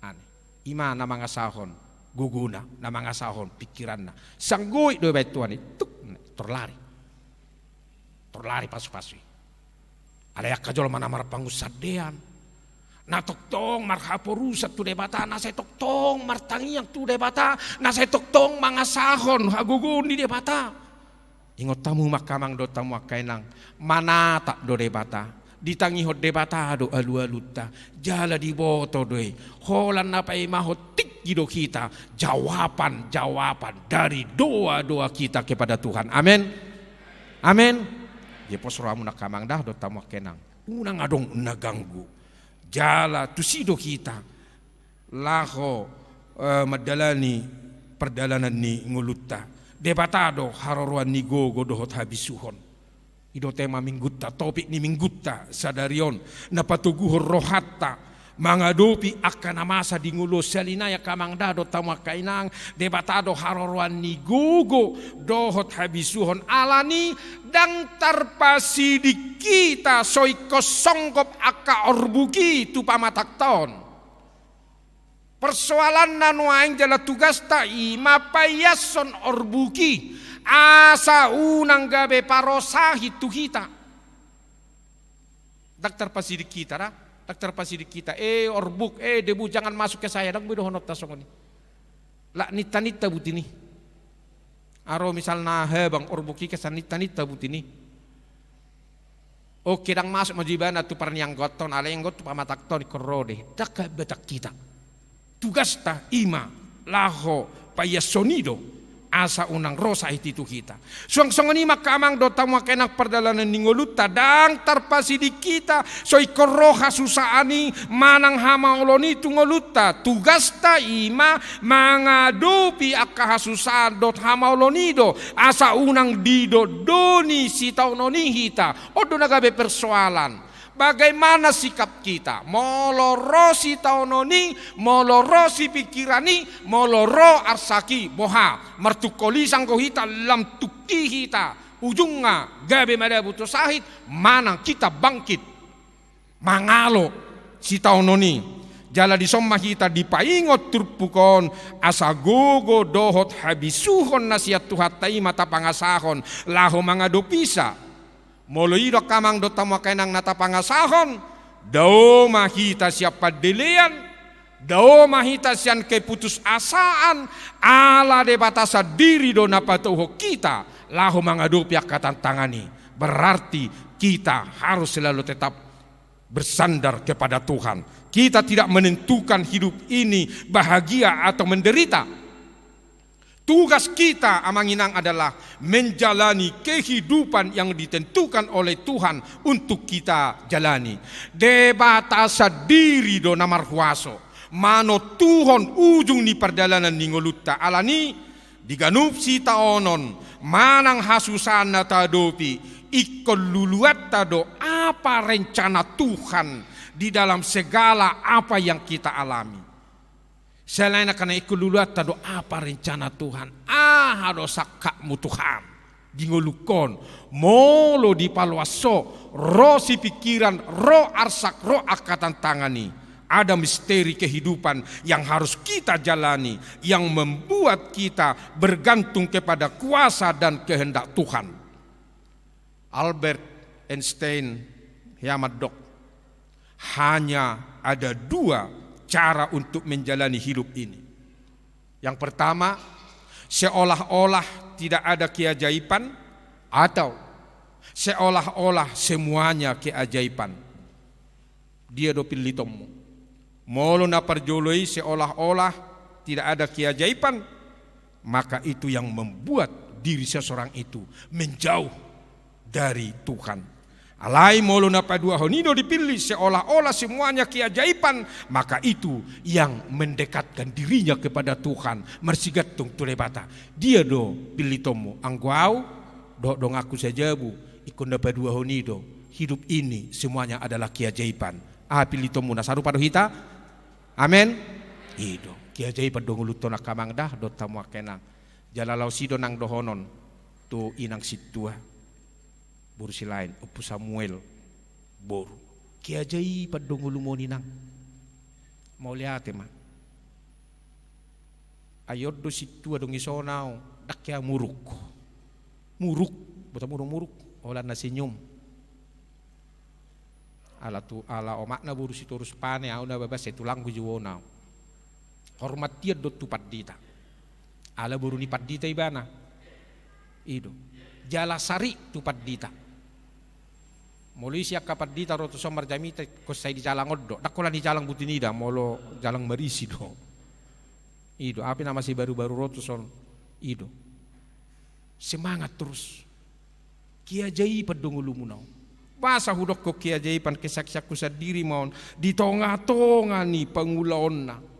Aneh. I ma na mangasahon gogona, na mangasahon pikiranna. Sanggoit do ibaen Tuhan i, tuk, tor lari. Tor lari pasupasu i. Alai angka jolma na marpangunsandean, na tongtong marhaporusan tu Debata, na sai tongtong martangiang tu Debata, na sai tongtong mangasahon hagogoon ni Debata. Ingot hamu ma angka amang dohot hamu angka inang, manatap do Debata, ditangihon Debata do alualunta, jala diboto do i, holan na paimahon tingki do hita jawaban-jawaban dari doa-doa kita kepada Tuhan. Amen. Amen. Ia pos rohamu angka amang da dohot hamu angka inang, unang adong na ganggu. Jala tusi do hita laho, eh, mandalani pardalanan ni ngolunta. Debata do haroroan ni gogo dohot habisuhon. I do tema minggunta, topik ni minggunta sadari on, na patoguhon rohanta mangadopi angka na masa di ngolu on. Sahali nai angka amang da dohot hamu angka inang, Debata do haroroan ni gogo dohot habisuhon. Alani ndang tarpasiding hita so ingkon songgop angka orbuk i tu pamatangta on. Persoalanna nuaeng jala tugasta i ma paiashon orbuk i, asa unang gabe paro sahit tu hita. Ndang tarpasiding hita da, ndang tarpasiding hita, eh, orbuk, eh, debu, jangan masuk ke saya, ndang boi dohononta songon i. Lak ninta-ninta buti ni. Aro misalna habang orbuk i, kesan ninta-ninta buti ni. Oke, ndang masuk ma jo ibana tu parnianggoanta on, alai anggo tu pamatangta on ingkon ro do i. Ndang hambatan hita. Tugasta i ma laho paiashon i do, asa unang ro sahit i tu hita. Suang songon i ma angka amang dohot hamu angka inang pardalanan ni ngolunta, ndang tarpasiding hita so ingkon ro hasusaan i manang hamaolon i tu ngolunta. Tugasta i ma mangadopi angka hasusaan dohot hamaolon i do, asa unang didondoni sitaonon i hita. On do na gabe persoalan. Bagaimana sikap kita? Molo ro sitaonon i, molo ro sipingkiran i, molo ro arsak i, boha? Martungkol i sanggo hita, lam tungki hita. Ujungna gabe madabu tu sahit, manang hita bangkit mangalo sitaonon i. Jala dison ma hita dipaingot turpuk on, asa gogo dohot habisuhon na sian Tuhanta i ma tapangasahon laho mangadopisa. Molo i do angka amang dohot hamu angka inang na tapangasahon, dao ma hita sian pandelean, dao ma hita sian keputusasaan, ala Debata sandiri do na patouhon hita laho mangadopi angka tantangan i. Berarti kita harus selalu tetap bersandar kepada Tuhan. Kita tidak menentukan hidup ini bahagia atau menderita. Tugas kita, amang inang, adalah menjalani kehidupan yang ditentukan oleh Tuhan untuk kita jalani. Debata sandiri do na marhuaso manontuhon ujung ni pardalanan ni ngolunta. Alani, di ganup sitaonon manang hasusaan na taadopi, ingkon luluanta do apa rencana Tuhan di dalam segala apa yang kita alami. Selain angka na ingkon luluanta do apa rencana Tuhan, aha do sangkapmu Tuhan di ngolungkon? Molo dipaloas Ho, ro sipingkiran, ro arsak, ro angka tantangan i. Ada misteri kehidupan yang harus kita jalani, yang membuat kita bergantung kepada kuasa dan kehendak Tuhan. Albert Einstein hea mandok, hanya ada dua cara untuk menjalani hidup ini. Yang pertama, seolah-olah tidak ada keajaiban, atau seolah-olah semuanya keajaiban. Dia do pillitonmu. Molo na parjolo i seolah-olah tidak ada keajaiban, maka itu yang membuat diri seseorang itu menjauh dari Tuhan. Alai molo na paduahon i do dipillit, seolah-olah semuanya keajaiban, maka itu yang mendekatkan dirinya kepada Tuhan, marsigantung tu Debata. Dia do pillitonmu. Anggo au, dohot donganku sajabu, ingkon na paduahon i do, hidup ini semuanya adalah keajaiban. Aha pillitonmu? Na sarupa do hita? Amen. I do. Keajaiban do ngolunta on angka amang da, dohot hamu angka inang. Jala laos i do nang dohonon tu inang sintua, boru Silaen, Ompu Samuel boru. Keajaiban do ngolum on inang. Mauliate ma. Ai on do sintua dung dison au, ndang hea muruk. Muruk, boto muruk-muruk, holan na senyum. Ala tu, ala omakna boru Sitorus Pane, au na babas, sai tulangku jo on au. Hormat hian do tu pandita. Ala boru ni pandita ibana. I do. Jala sari tu pandita. Molo ise angka pandita ro tuson marjamita, ingkon sai dijalang on do. Ndang holan dijalang buti nida, molo jalang marisi do. I do, aha pe na masih baru-baru ro tuson. I do. Semangat terus. Keajaiban do ngolumuna on. Boasa hudokkon keajaiban? Kesaksianku sandiri ma on di tonga-tonga ni pangulaonna.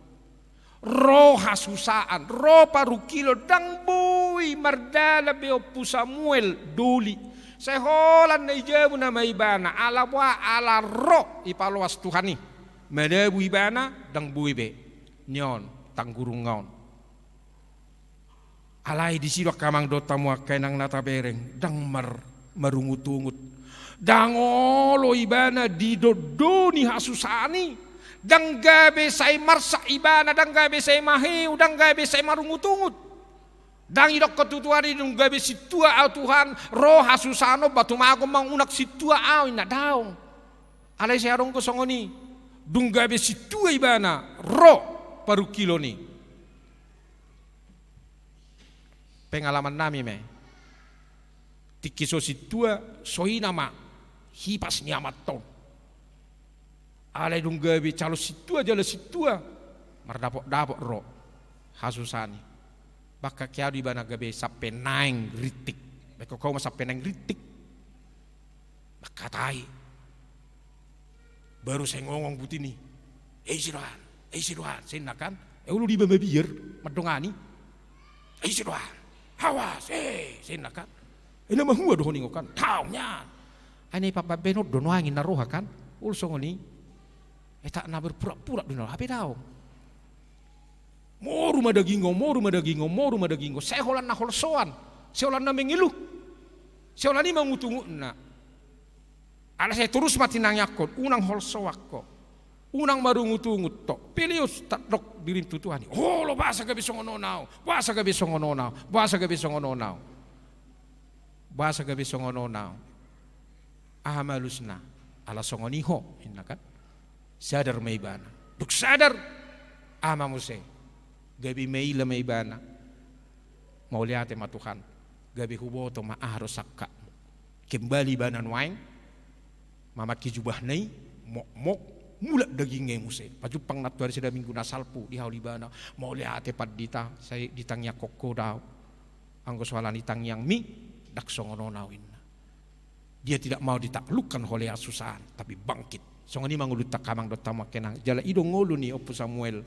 Ro hasusaan, ro parungkilon, ndang boi mardalan be Ompu Samuel doli. Sai holan na i jabu nama ibana, ala boha, ala ro dipaloas Tuhan i. Madabu ibana, ndang boi be. Ni on, tanggurung on. Alai disi do angka amang dohot hamu angka inang na tabereng, ndang mar-, marungut-ungut. Ndang olo ibana didondoni hasusaan i. Ndang gabe sai marsak ibana, ndang gabe sai maheu, ndang gabe sai marungut-ungut. Ndang idokkon tu Tuhan i dung gabe sintua au Tuhan, ro hasusaan on, ba tumagon ma unang sintua au, inna, daong. Alai sai adong do songon i, dung gabe sintua ibana, ro parungkilon i. Pengalaman nami ma i. Tingki so sintua, so ina ma hipas ni amanta on. Alai dung gabe calon sintua jala sintua, mardapot-dapot ro hasusaan i. Bahkan keadu ibana gabe sampe naeng rintik. Baen ho ma sampe naeng rintik. Mangkatai. Baru sai ngongong buti ni. Eh, ise do an? Eh, ise do an? Sai inna kan. Eh, olo diba mabiar, mandongani. Eh, ise do an? Awas, eh, sai inna kan. Eh, na mahua do ho ninna kan. Daong nian. Ai na i pambahen on do nuaeng inna roha kan. Olo songon i. Eh, tak na berpura-pura do inna roha. Hape daong. Moru ma daging on, moru ma daging on, moru ma daging on. Sai holan na holsoan, sai holan na mengeluh, sai holan i mangutungut na. Ala sai torus ma tinangiangkon, unang holsoan ho, unang marungutungut ho. Peleos tadok dirim tu Tuhan i. Olo, boasa gabe songon on au, boasa gabe songon on au, boasa gabe songon on au. Boasa gabe songon on au. Aha ma alusna? Ala songon i ho, inna kan. Sadar ma ibana. Dung sadar, aha ma muse? Gabe maila ma ibana. Mauliate ma Tuhan. Gabe huboto ma aha do sangkapmu. Kembali ibana nuaeng, mamangke jubahna i, mokmok, mulak dagingna i muse. Pajumpang nantoari sada minggu na salpu, dihaol ibana, mauliate pandita, sai ditangiangkon ho do ahu. Anggo so ala ni tangiangmi, ndang songon on ahu, inna. Dia tidak mau ditaklukkan oleh kesusahan, tapi bangkit. Songon i ma ngolunta, amang dohot hamu angka inang. Jala i do ngolu ni Ompu Samuel,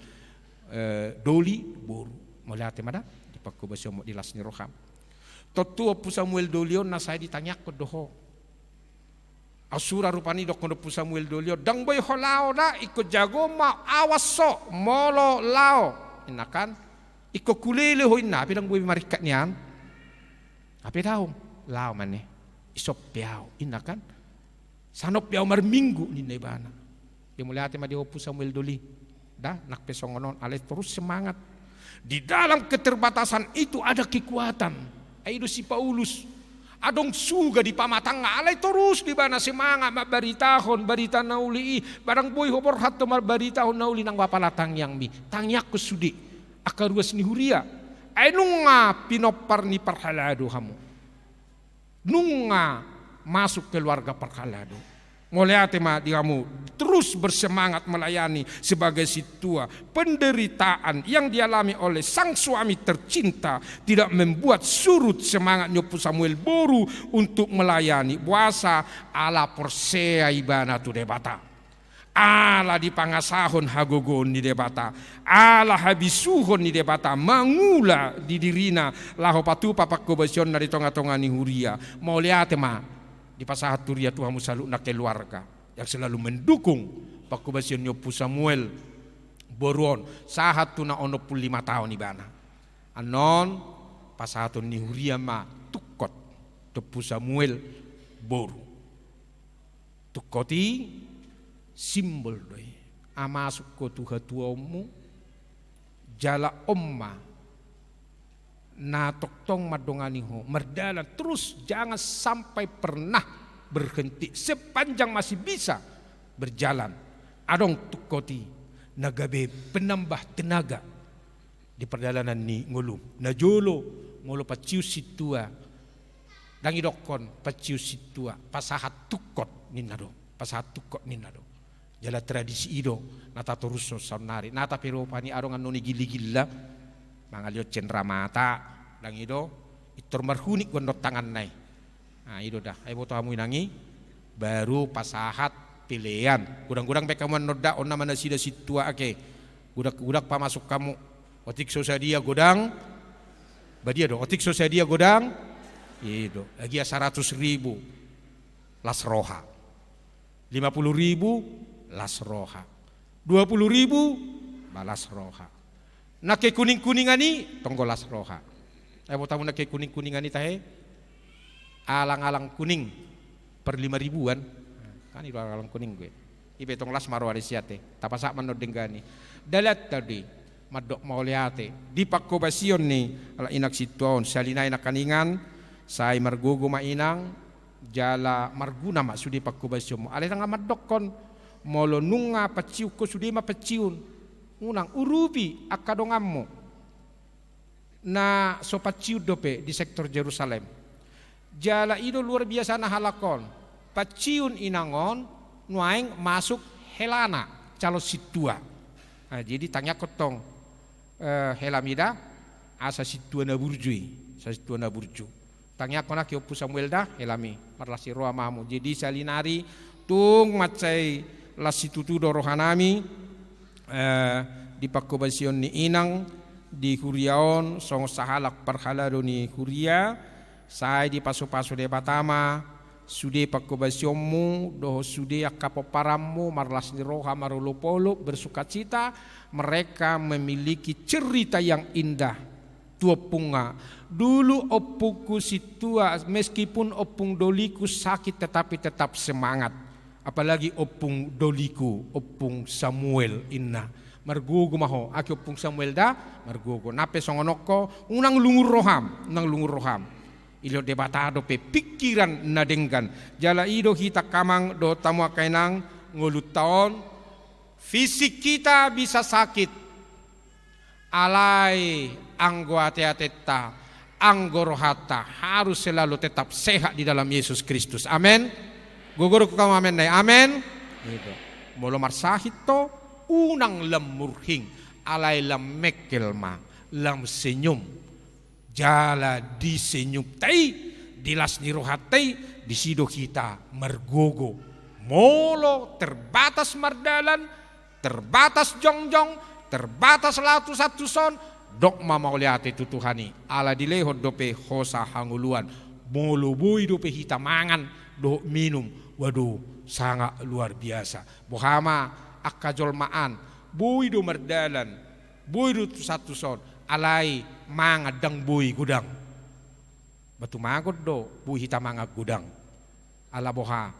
eh, Doli boru. Mauliate ma da di panghobasionmu, di las ni roham. Tontu Ompu Samuel Doli on na sai ditangiangkon do ho. Aut sura rupani didokkon Ompu Samuel Doli on, ndang boi ho laho da, ingkon jago ma ahu aso molo laho, inna kan. Ingkon hulele ho, inna, hape ndang boi maringkat nian. Hape daong, laho ma ne, dison pe ahu, inna kan. Sanon pe ahu marminggu, ninna ibana. Mauliate ma di ho Ompu Samuel Doli. Da, nang pe songon on, alai torus semangat. Di dalam keterbatasan itu ada kekuatan. Ai i do si Paulus. Adong suga di pamatangna, alai torus do ibana semangat mambaritahon barita na uli i. Ba ndang boi ho borhat do mambaritahon na uli nang apala tangiangmi. Tangiangkon sude angka ruas ni huria. Ai nunga pinompar ni parhalado hamu. Nunga masuk keluarga parhalado. Mauliate ma di hamu, terus bersemangat melayani sebagai sintua. Penderitaan yang dialami oleh sang suami tercinta tidak membuat surut semangat ni Ompu Samuel boru untuk melayani. Boasa? Ala porsea ibana tu Debata. Ala dipangasahon hagogoon ni Debata, ala habisuhon ni Debata mangula di dirina laho patupa panghobasionna di tongatonga ni huria. Mauliate ma dipasahat huria tu hamu saluhutna keluarga yang selalu mendukung panghobasion ni Ompu Samuel boru on sahat tu na onom pulu lima taon ibana. Annon pasahaton ni huria ma tungkot tu Ompu Samuel boru. Tungkot i simbol do i. Amasuk ho tu hatuaonmu, jala on ma na tongtong mandongani ho mardalan terus, jangan sampai pernah berhenti sepanjang masih bisa berjalan. Adong tungkot i na gabe penambah tenaga di pardalanan ni ngolum. Na jolo, molo paciun sintua, ndang didokkon paciun sintua, pasahat tungkot ninna do, pasahat tungkot ninna do. Jala tradisi i do na tatorushon saonnari. Nata pe rupani adong annon i gilligilla, mangalehon cendramata, ndang i do, pintor marhunik gondok tanganna i. Nah, i do da, ai boto hamu inang i, baru pasahat pelean. Godang-godang baen hamu annon da, on nama nasida sintua ake. Godang-godang pamasuk hamu. Otik so sadia godang, badia do, otik so sadia godang, i do. Agia saratus ribu, las roha. Lima puluh ribu, las roha. Dua puluh ribu, ma las roha. Nangke kuning-kuningan i, tonggo las roha. Eh, boto hamu nangke kuning-kuningan i tahe. Alang-alang kuning per lima ribuan. Kan i do alang-alang kuning gue. I pe tong las ma roha di siate. Tapasahat ma annon denggan i. Dalan tadi mandok mauliate di panghobasion ni halak inang sintua on. Sahali nai nangkaningan, sai margogo ma inang, jala marguna ma sude panghobasionmu. Alai ndang mandokkon molo nunga paciun ho sude ma paciun. Unang, urupi angka donganmu na so paciun dope di sektor Jerusalem. Jala i do luar biasana halak on. Paciun inang on, nuaeng masuk helana calon sintua. Nah, jadi tangiangkon tong, eh, helami da, asa sintua na burju i, asa sintua na burju. Tangiangkon nangkin Ompu Samuel da, helami, marlas ni roha ma hamu. Jadi sahali nari tung mansai las situtu do rohanami, eh, di panghobasion ni inang di huria on, songon sahalak parhalado ni huria, sai dipasupasu Debata ma sude panghobasionmu dohot sude angka pomparanmu, marlas ni roha, marolopolop, bersukacita. Mereka memiliki cerita yang indah tu ompungna. Dulu ompungku sintua, meskipun ompung doliku sakit, tetapi tetap semangat. Apalagi ompung doliku, Ompung Samuel, inna. Margogo ma ho, ake Ompung Samuel da, margogo. Nang pe songon on ho, unang lungun roham, unang lungun roham. Dilehon Debata dope pingkiran na denggan. Jala i do hita angka amang dohot hamu angka inang, ngolunta on, fisik kita bisa sakit, alai anggo ateatenta, anggo rohanta harus selalu tetap sehat di dalam Yesus Kristus. Amen. Gogo do hamu amen nai. Amen. Gitu. Molo marsahit ho, unang lam murhing, alai lam mengkel ma, lam senyum. Jala di senyumta i, di las ni rohanta i, disi do hita margogo. Molo terbatas mardalan, terbatas jongjong, terbatas laho tu santuson, dok ma mauliate tu Tuhan i, ala dilehon dope hosa hangoluan. Molo boi dope hita mangan dohot minum, waduh, sangat luar biasa. Boha ma angka jolma an, boi do mardalan, boi do tu santuson, alai mangan ndang boi godang. Batu magon do boi hita mangan godang. Ala boha?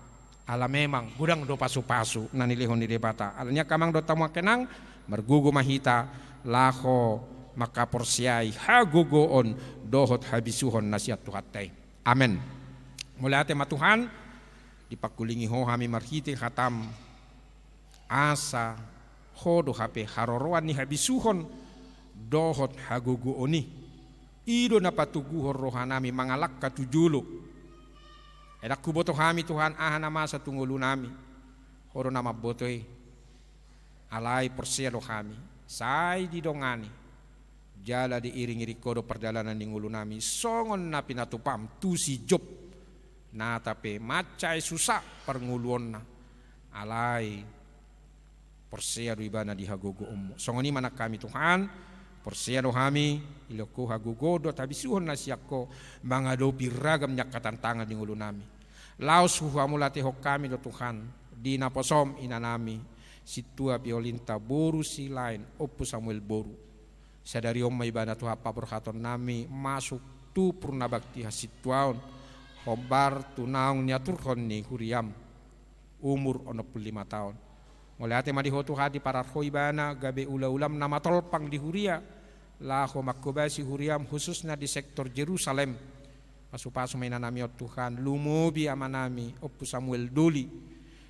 Ala memang godang do pasu-pasu na nilehon ni Debata. Alani i angka amang dohot hamu angka inang, margogo ma hita laho mangkaporseai hagogoon dohot habisuhon na sian Tuhanta i. Amen. Mauliate ma Tuhan, dipangkulingi Ho hami marhite hataM, asa Ho do hape haroroan ni habisuhon dohot hagogoon i. I do na patoguhon rohanami mangalangka tu jolo. Ai ndang huboto hami Tuhan aha na masa tu ngolunami, Ho do na mamboto i. Alai porsea do hami, sai didongani jala diiring-iring Ho do pardalanan ni ngolunami, songon na pinatupaM tu si Job. Nata pe mansai susa parngoluonna, alai porsea do ibana di hagogoonMu. Songon i ma nang hami Tuhan, porsea do hami, dilehon Ho hagogoon dohot habisuhon na sian Ho, mangadopi ragam ni angka tantangan di ngolunami. Laos huhamauliatehon hami do Tuhan, di naposoM inanami, Sintua Violinta boru Silaen, Ompu Samuel boru. Sadari on ma ibana Tuhan paborhatonnami masuk tu purna bakti hasintuaon, hombar tu naung niaturhon ni huriaM, umur onom pulu lima taon. Mauliate ma di Ho Tuhan, diparar Ho ibana gabe ula-ulaM na matolpang di huria, laho manghobasi huriaM khususna di sektor Jerusalem. Pasu-pasu ma inanami on Tuhan, lumobi amanami Ompu Samuel Doli,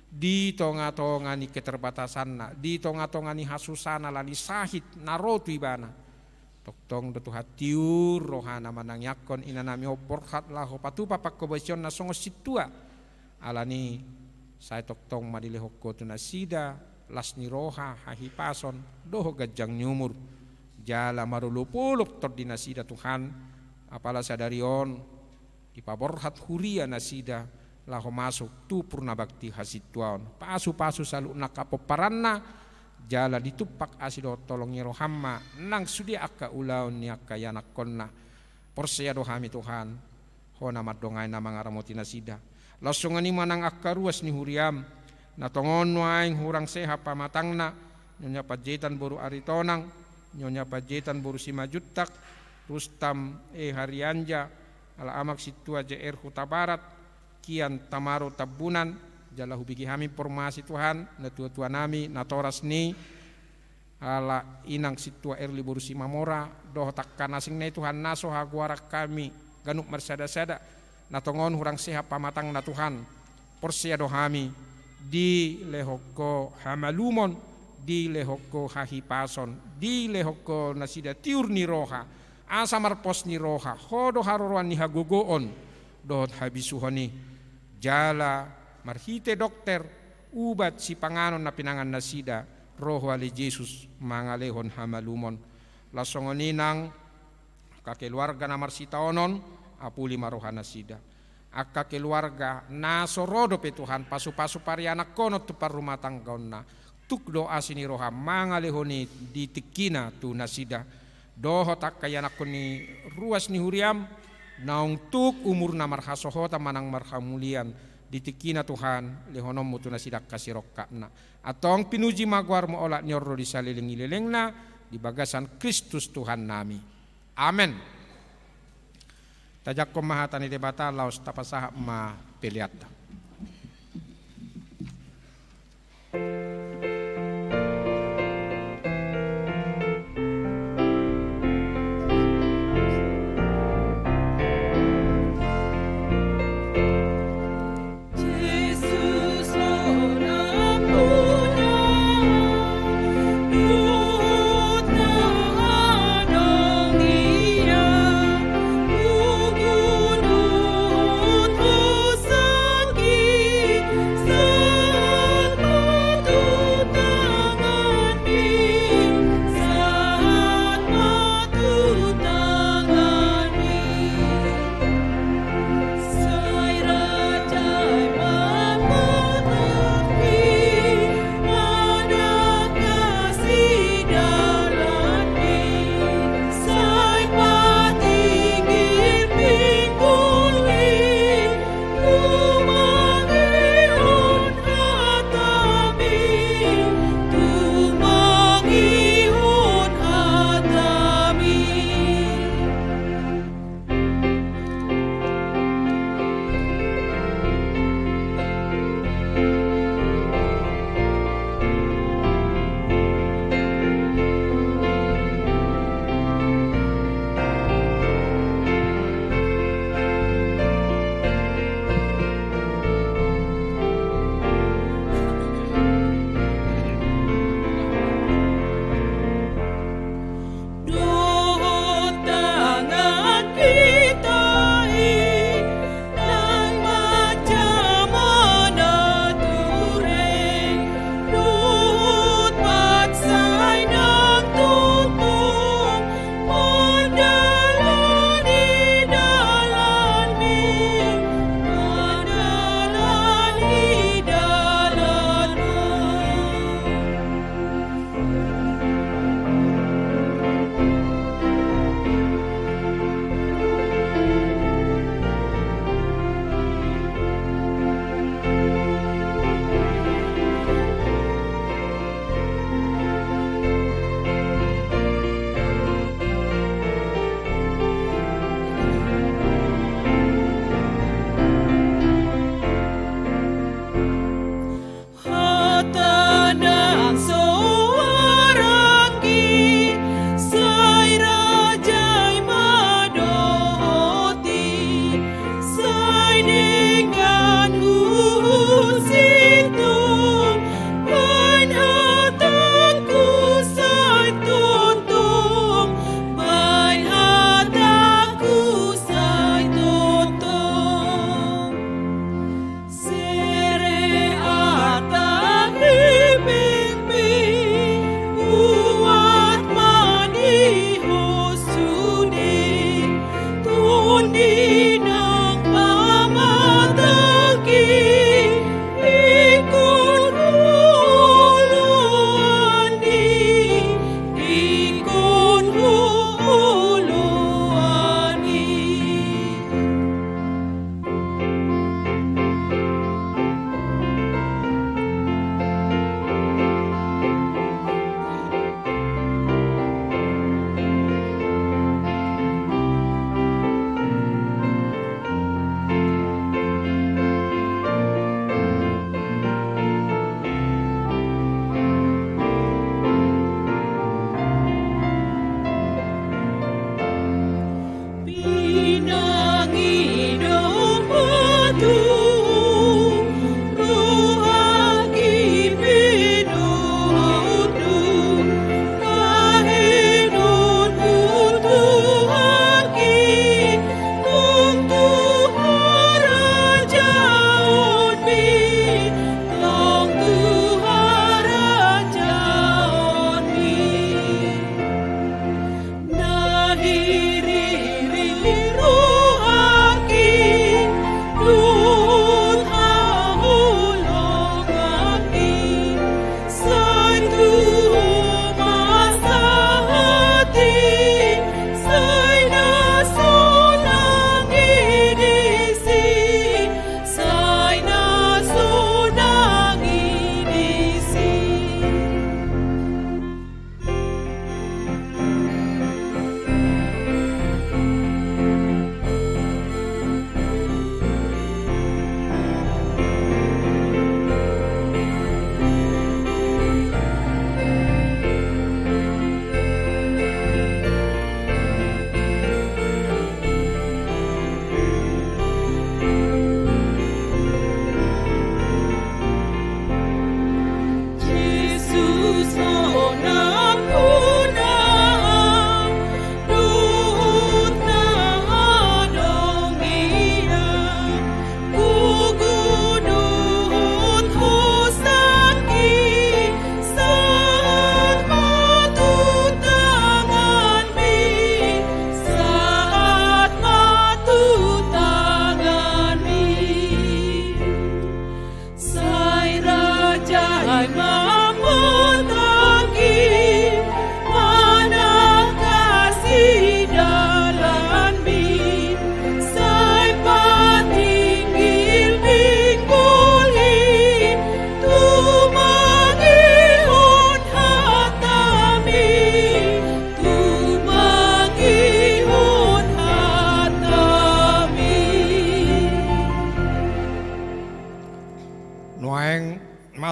di tonga-tonga ni keterbatasanna, di tonga-tonga ni hasusana ala ni sahit na ro tu ibana. Tongtong do Tuhan tiur rohana manangiangkon inanami on borhat laho patupa panghobasionna songon sintua. Alani i sai tongtong ma dilehon Ho tu nasida las ni roha, hahipason dohot ganjang ni umur, jala marolop-olop tondi nasida Tuhan. Apala sadari on dipaborhat huria nasida laho masuk tu purna bakti hasintuaon. Pasu-pasu saluhutna angka pomparanna, jala ditumpak asi dohot holong ni rohaM ma nang sude angka ulaon ni angka ianakhonna. Porsea do hami Tuhan, Ho na mandongani na mangaramoti nasida. Laos songon i ma nang angka ruas ni huriaM, na tongon nuaeng hurang sehat pamatangna, Nyonya Panjaitan boru Aritonang, Nyonya Panjaitan boru Simanjuntak, Rustam E Harianja, Ala Amang Sintua J R Hutabarat, Kian Tamaro Tambunan, jala hubege hami informasi Tuhan, natua-tuanami, natoras ni Ala Inang Sintua Erli boru Simamora, dohot angka na asing na i Tuhan na so hagoaran hami ganup marsada-sada, na tongon hurang sehat pamatangna Tuhan. Porsea do hami, dilehon Ho hamalumon, dilehon Ho hahipason, dilehon Ho nasida tiur ni roha, asa marpos ni roha, Ho do haroroan ni hagogoon dohot habisuhon i. Jala marhite dokter, ubat sipanganon na pinangan nasida, ro Ho ale Jesus mangalehon hamalumon. Laos songon i nang angka keluarga na marsitaonon, apuli ma roha nasida. Angka keluarga na so ro dope Tuhan pasu-pasu parianakhonon tu parrumatanggaonna, tuk do asi ni roha mangalehon i di tingkina tu nasida. Dohot angka ianakhon ni ruas ni huriaM, naung tuk umurna marhasohotan manang marhamulian, di tingkina Tuhan, lehononMu tu nasida angka sirongkapna. Antong pinuji ma goarMu olat ni on ro di saleleng ni lelengna, di bagasan Kristus Tuhannami. Amen. Tajangkon ma hata ni Debata laos tapasahat ma peleanta.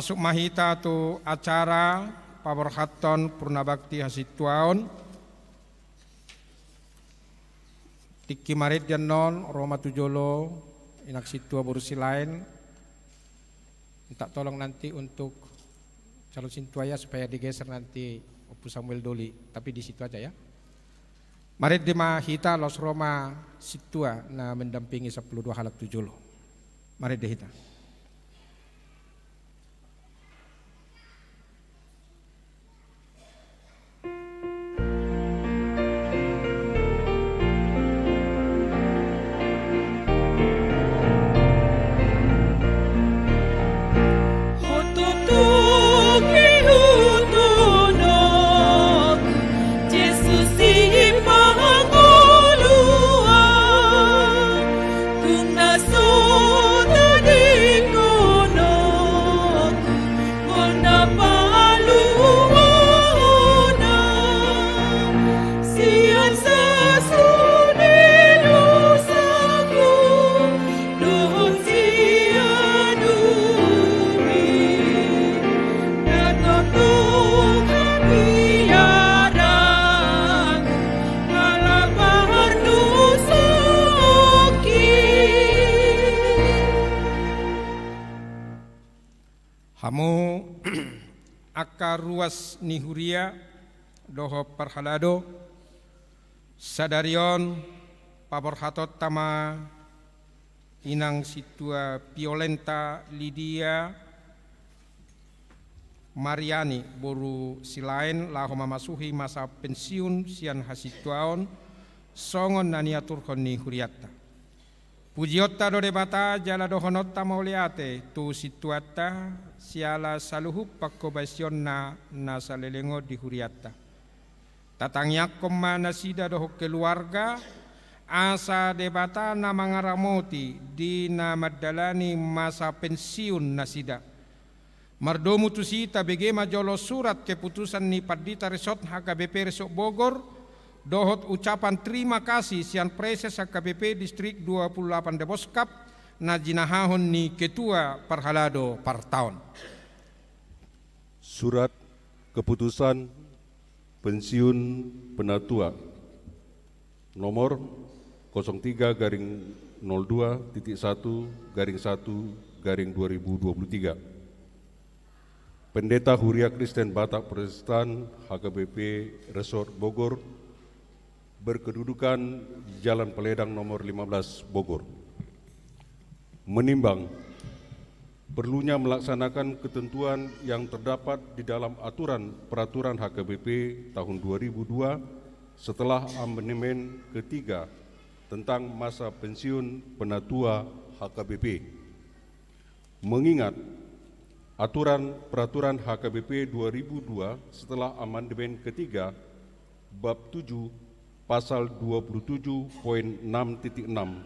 Masuk ma hita tu acara paborhathon purnabakti hasintuaon. Tingki marende annon ro ma tu jolo inang sintua boru Silaen. Minta tolong nanti untuk calon sintua ya, supaya digeser nanti Ompu Samuel Doli, tapi di situ aja ya. Marende ma hita, laos ro ma sintua na mendampingi sampulu dua halak tu jolo. Marende hita. Hamu angka ruas ni huria dohot parhalado, sadari on paborhatonta ma inang sintua Violenta Lidia Mariani boru Silaen laho mamasuhi masa pensiun sian hasintuaon songon na niaturhon ni hurianta. Pujionta do Debata jala dohononta mauliate tu sintuanta siala saluhut pangkobasionna na saleleng on di hurianta. Tatangiangkon ma nasida dohot keluarga, asa Debata na mangaramoti di na mandalani masa pensiun nasida. Mardomu tusi tabege ma jolo surat keputusan ni Pandita Resort H K B P Resort Bogor, dohot ucapan terima kasih sian Praeses H K B P Distrik dua puluh delapan Deboskap, na jinahahon ni Ketua Parhalado Partaon. Surat keputusan pensiun penatua nomor kosong tiga garing nol dua titik satu garing satu garing dua ribu dua puluh tiga. Pendeta Huria Kristen Batak Protestan H K B P Resort Bogor, berkedudukan Jalan Peledang nomor lima belas, Bogor. Menimbang perlunya melaksanakan ketentuan yang terdapat di dalam aturan peraturan H K B P tahun dua ribu dua setelah amandemen ketiga tentang masa pensiun penatua H K B P. Mengingat aturan peraturan H K B P dua ribu dua setelah amandemen ketiga, bab tujuh, pasal dua puluh tujuh poin enam titik enam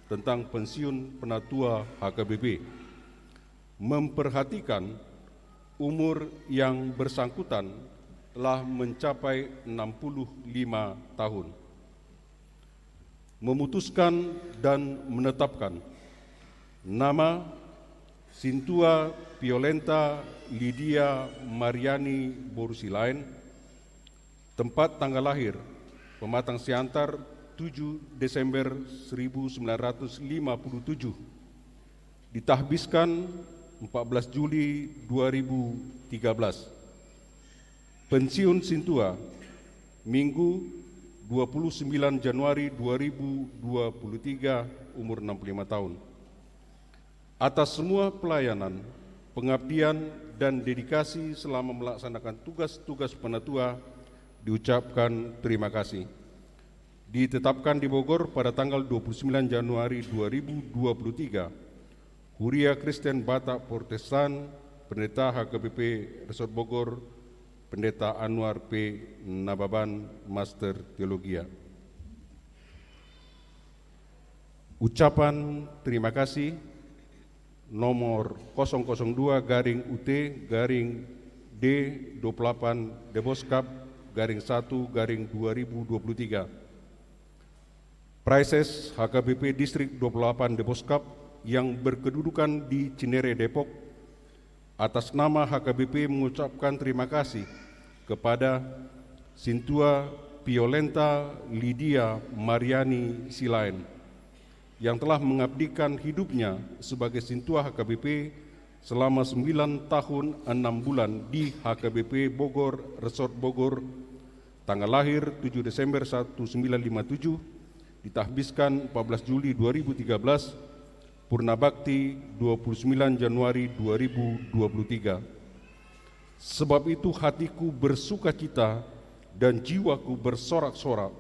tentang pensiun penatua H K B P, memperhatikan umur yang bersangkutan telah mencapai enam puluh lima tahun. Memutuskan dan menetapkan nama Sintua Violenta Lidia Mariani boru Silaen, tempat tanggal lahir Pematang Siantar, tujuh Desember seribu sembilan ratus lima puluh tujuh, ditahbiskan empat belas Juli dua ribu tiga belas. Pensiun Sintua, Minggu, dua puluh sembilan Januari dua ribu dua puluh tiga, umur enam puluh lima tahun. Atas semua pelayanan, pengabdian, dan dedikasi selama melaksanakan tugas-tugas penatua, diucapkan terima kasih. Ditetapkan di Bogor pada tanggal dua puluh sembilan Januari dua ribu dua puluh tiga, Huria Kristen Batak Protestan, Pendeta H K B P Resort Bogor, Pendeta Anwar P Nababan, Master Teologia. Ucapan terima kasih nomor kosong kosong dua garing U T garing D dua puluh delapan Deboskap garing satu garing dua ribu dua puluh tiga. Praeses H K B P Distrik dua puluh delapan Deboskap yang berkedudukan di Cinere, Depok, atas nama H K B P mengucapkan terima kasih kepada Sintua Violenta Lydia Mariani Silaen, yang telah mengabdikan hidupnya sebagai Sintua H K B P selama sembilan tahun enam bulan di H K B P Bogor, Resort Bogor, tanggal lahir tujuh Desember seribu sembilan ratus lima puluh tujuh, ditahbiskan empat belas Juli dua ribu tiga belas, purna bakti dua puluh sembilan Januari dua ribu dua puluh tiga. Sebab itu hatiku bersukacita dan jiwaku bersorak-sorak,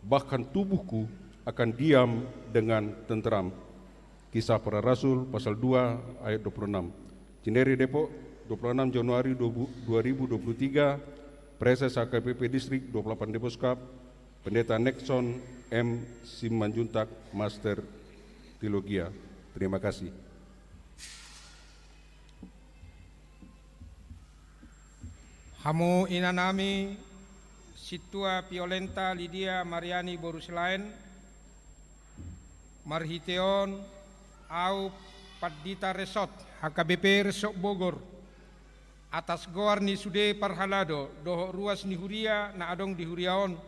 bahkan tubuhku akan diam dengan tenteram. Kisah Para Rasul pasal dua ayat dua puluh enam. Cinere, Depok, dua puluh enam Januari dua ribu dua puluh tiga, Praeses H K B P Distrik dua puluh delapan Deposkap, Pendeta Nexon M Simanjuntak, Master Teologia. Terima kasih. Hamu inanami, Sintua Violenta Lydia Mariani boru Silaen, marhite on ahu Pandita Resort H K B P Resort Bogor, atas goar ni sude parhalado dohot ruas ni huria na adong di huria on,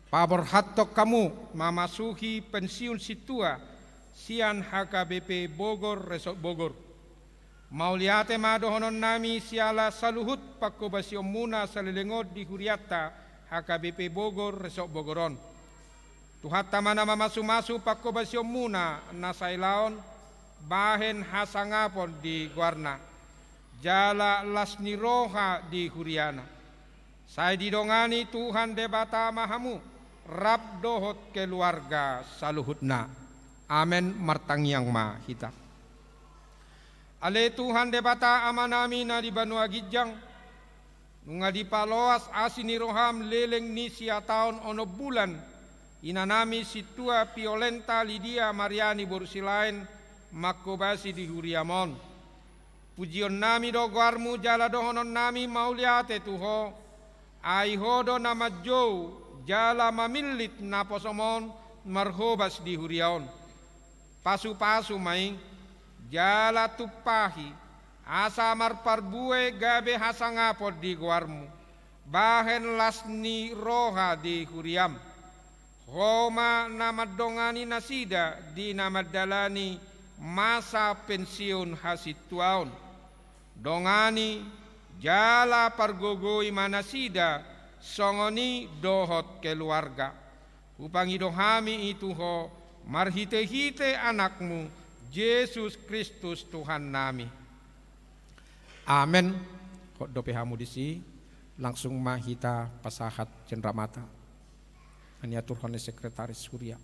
paborhathon hamu mamasuhi pensiun sintua sian H K B P Bogor Resort Bogor. Mauliate ma dohononnami siala saluhut panghobasionmuna saleleng on di hurianta H K B P Bogor Resort Bogor on. Tuhanta ma na mamasumasu panghobasionmuna na sailaon bahen hasangapon di goarna jala las ni roha di huriana. Sai didongani Tuhan Debata ma hamu rap dohot keluarga saluhutna. Amen. Martangiang ma hita. Ale Tuhan Debata Amanami na di banua ginjang, nunga dipaloas asi ni roham leleng ni siataon onom bulan inanami Sintua Violenta Lydia Mariani boru Silaen manghobasi di huriam on. Pujionnami do goarmu jala dohononnami mauliate tu ho, ai ho do na manjou jala mamillit naposom on marhobas di huria on. Pasupasu ma i, jala tumpahi, asa marparbue gabe hasangapon di goarmu, bahen las ni roha di huriam. Ho ma na mandongani nasida di na mandalani masa pensiun hasintuaon. Dongani jala pargogoi ma nasida songon i dohot keluarga. Hupangido hami i tu ho marhitehite Anakmu, Jesus Kristus Tuhannami. Amen. Hot dope hamu disi, langsung ma hita pasahat cenramata. Na niaturhon ni sekretaris huria.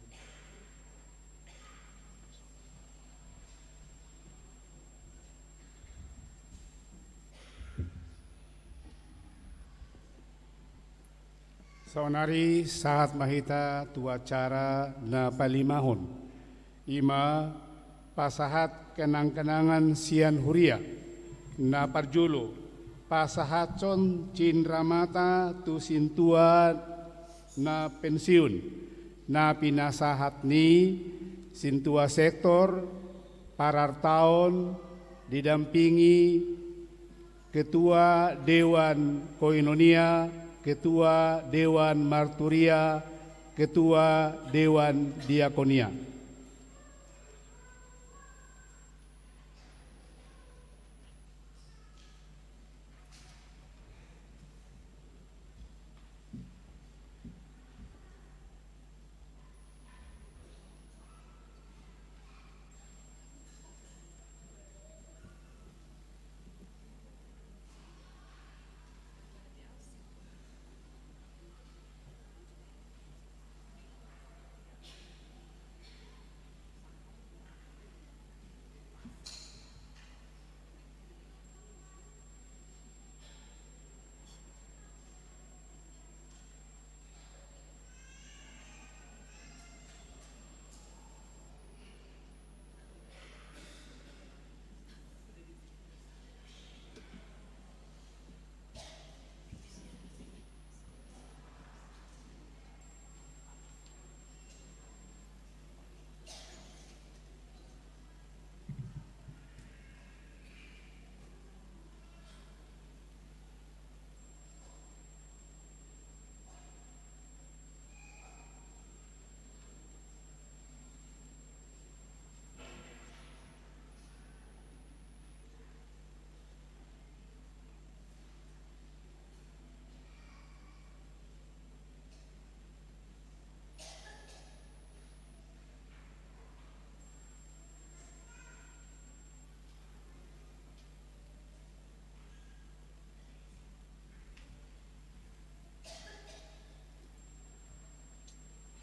Saonari sahat ma hita tu acara na palimahon, i ma pasahat kenangkenangan sian huria. Na parjolo, pasahathon cinramata tu sintua na pensiun, na pinasahat ni sintua sektor, parartaon, didampingi Ketua Dewan Koinonia, Ketua Dewan Marturia, Ketua Dewan Diakonia.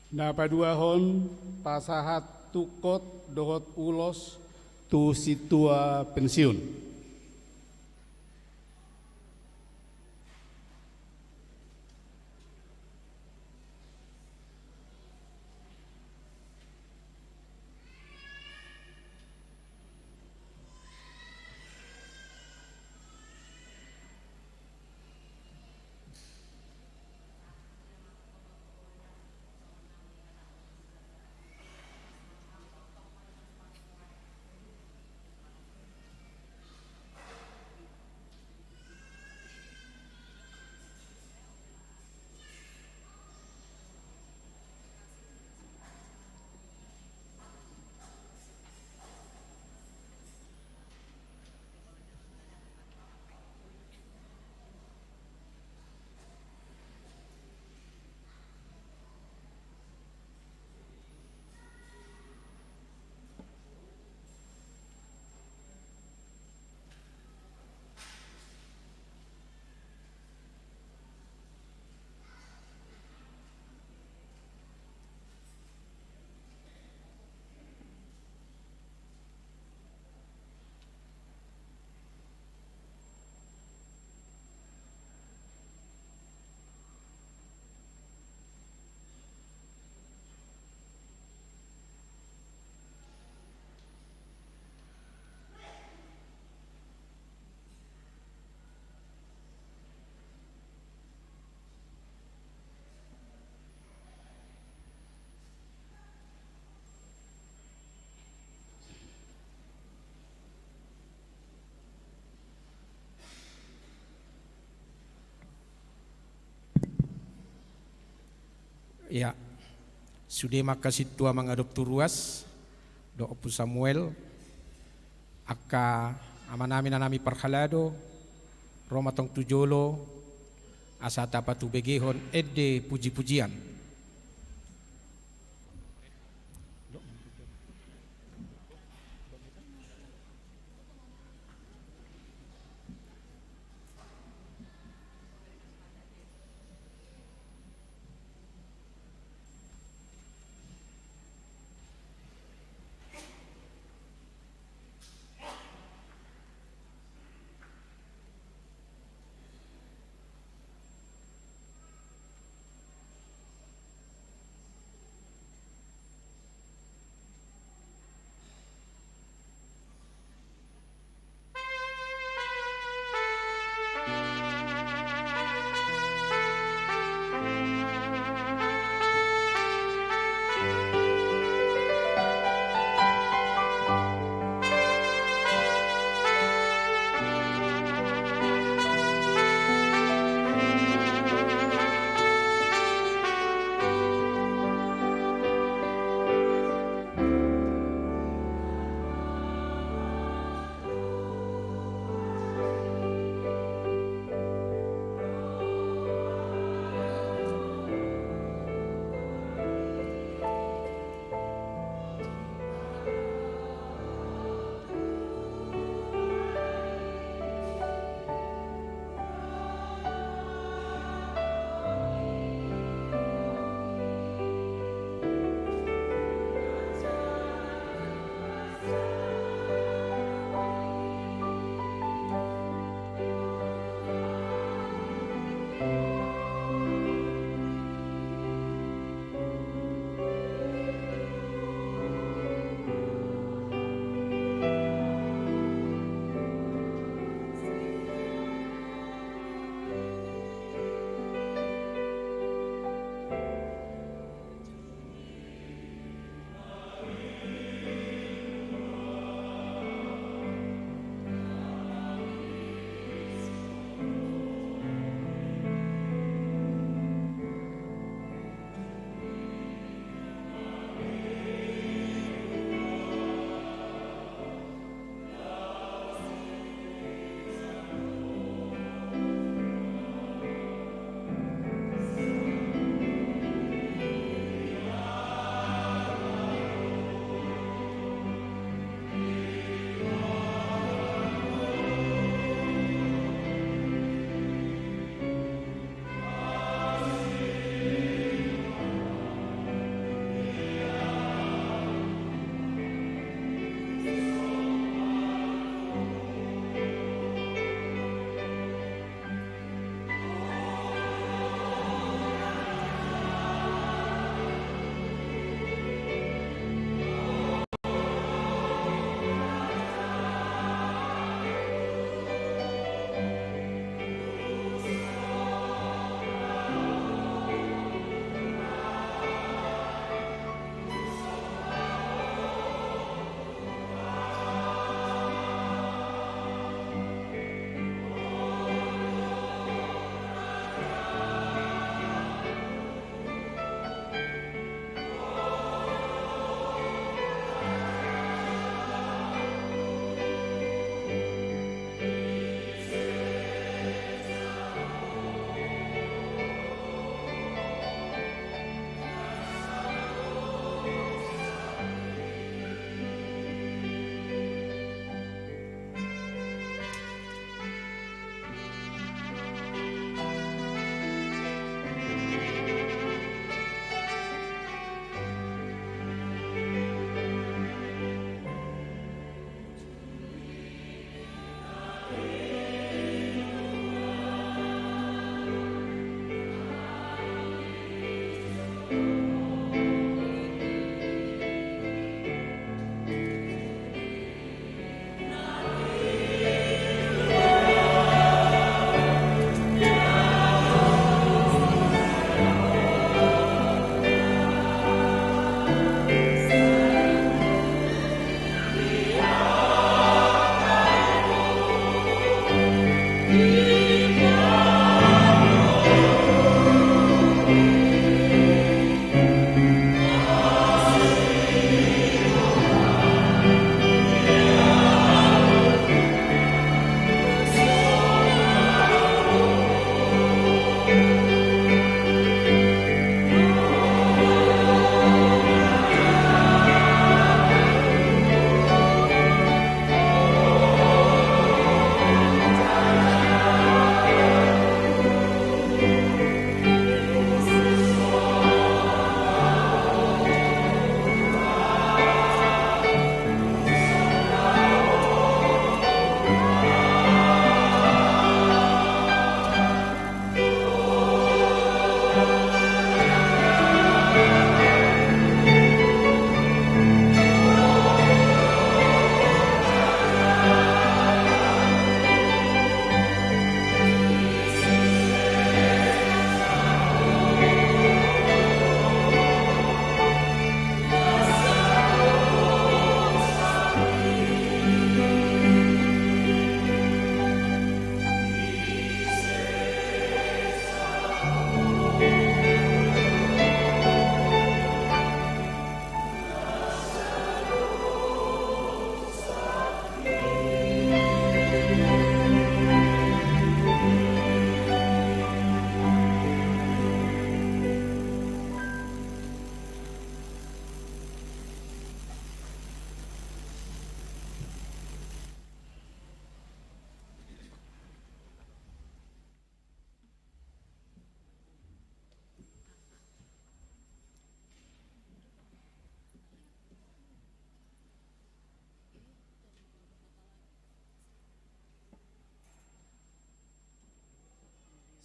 Na paduahon, pasahat tungkot dohot ulos tu sintua pensiun. Ia, sude ma angka sintua mangadop tu ruas dohot Ompu Samuel, angka amanami, inanami parhalado, ro ma tong tu jolo asa tapatubegehon ende pujipujian.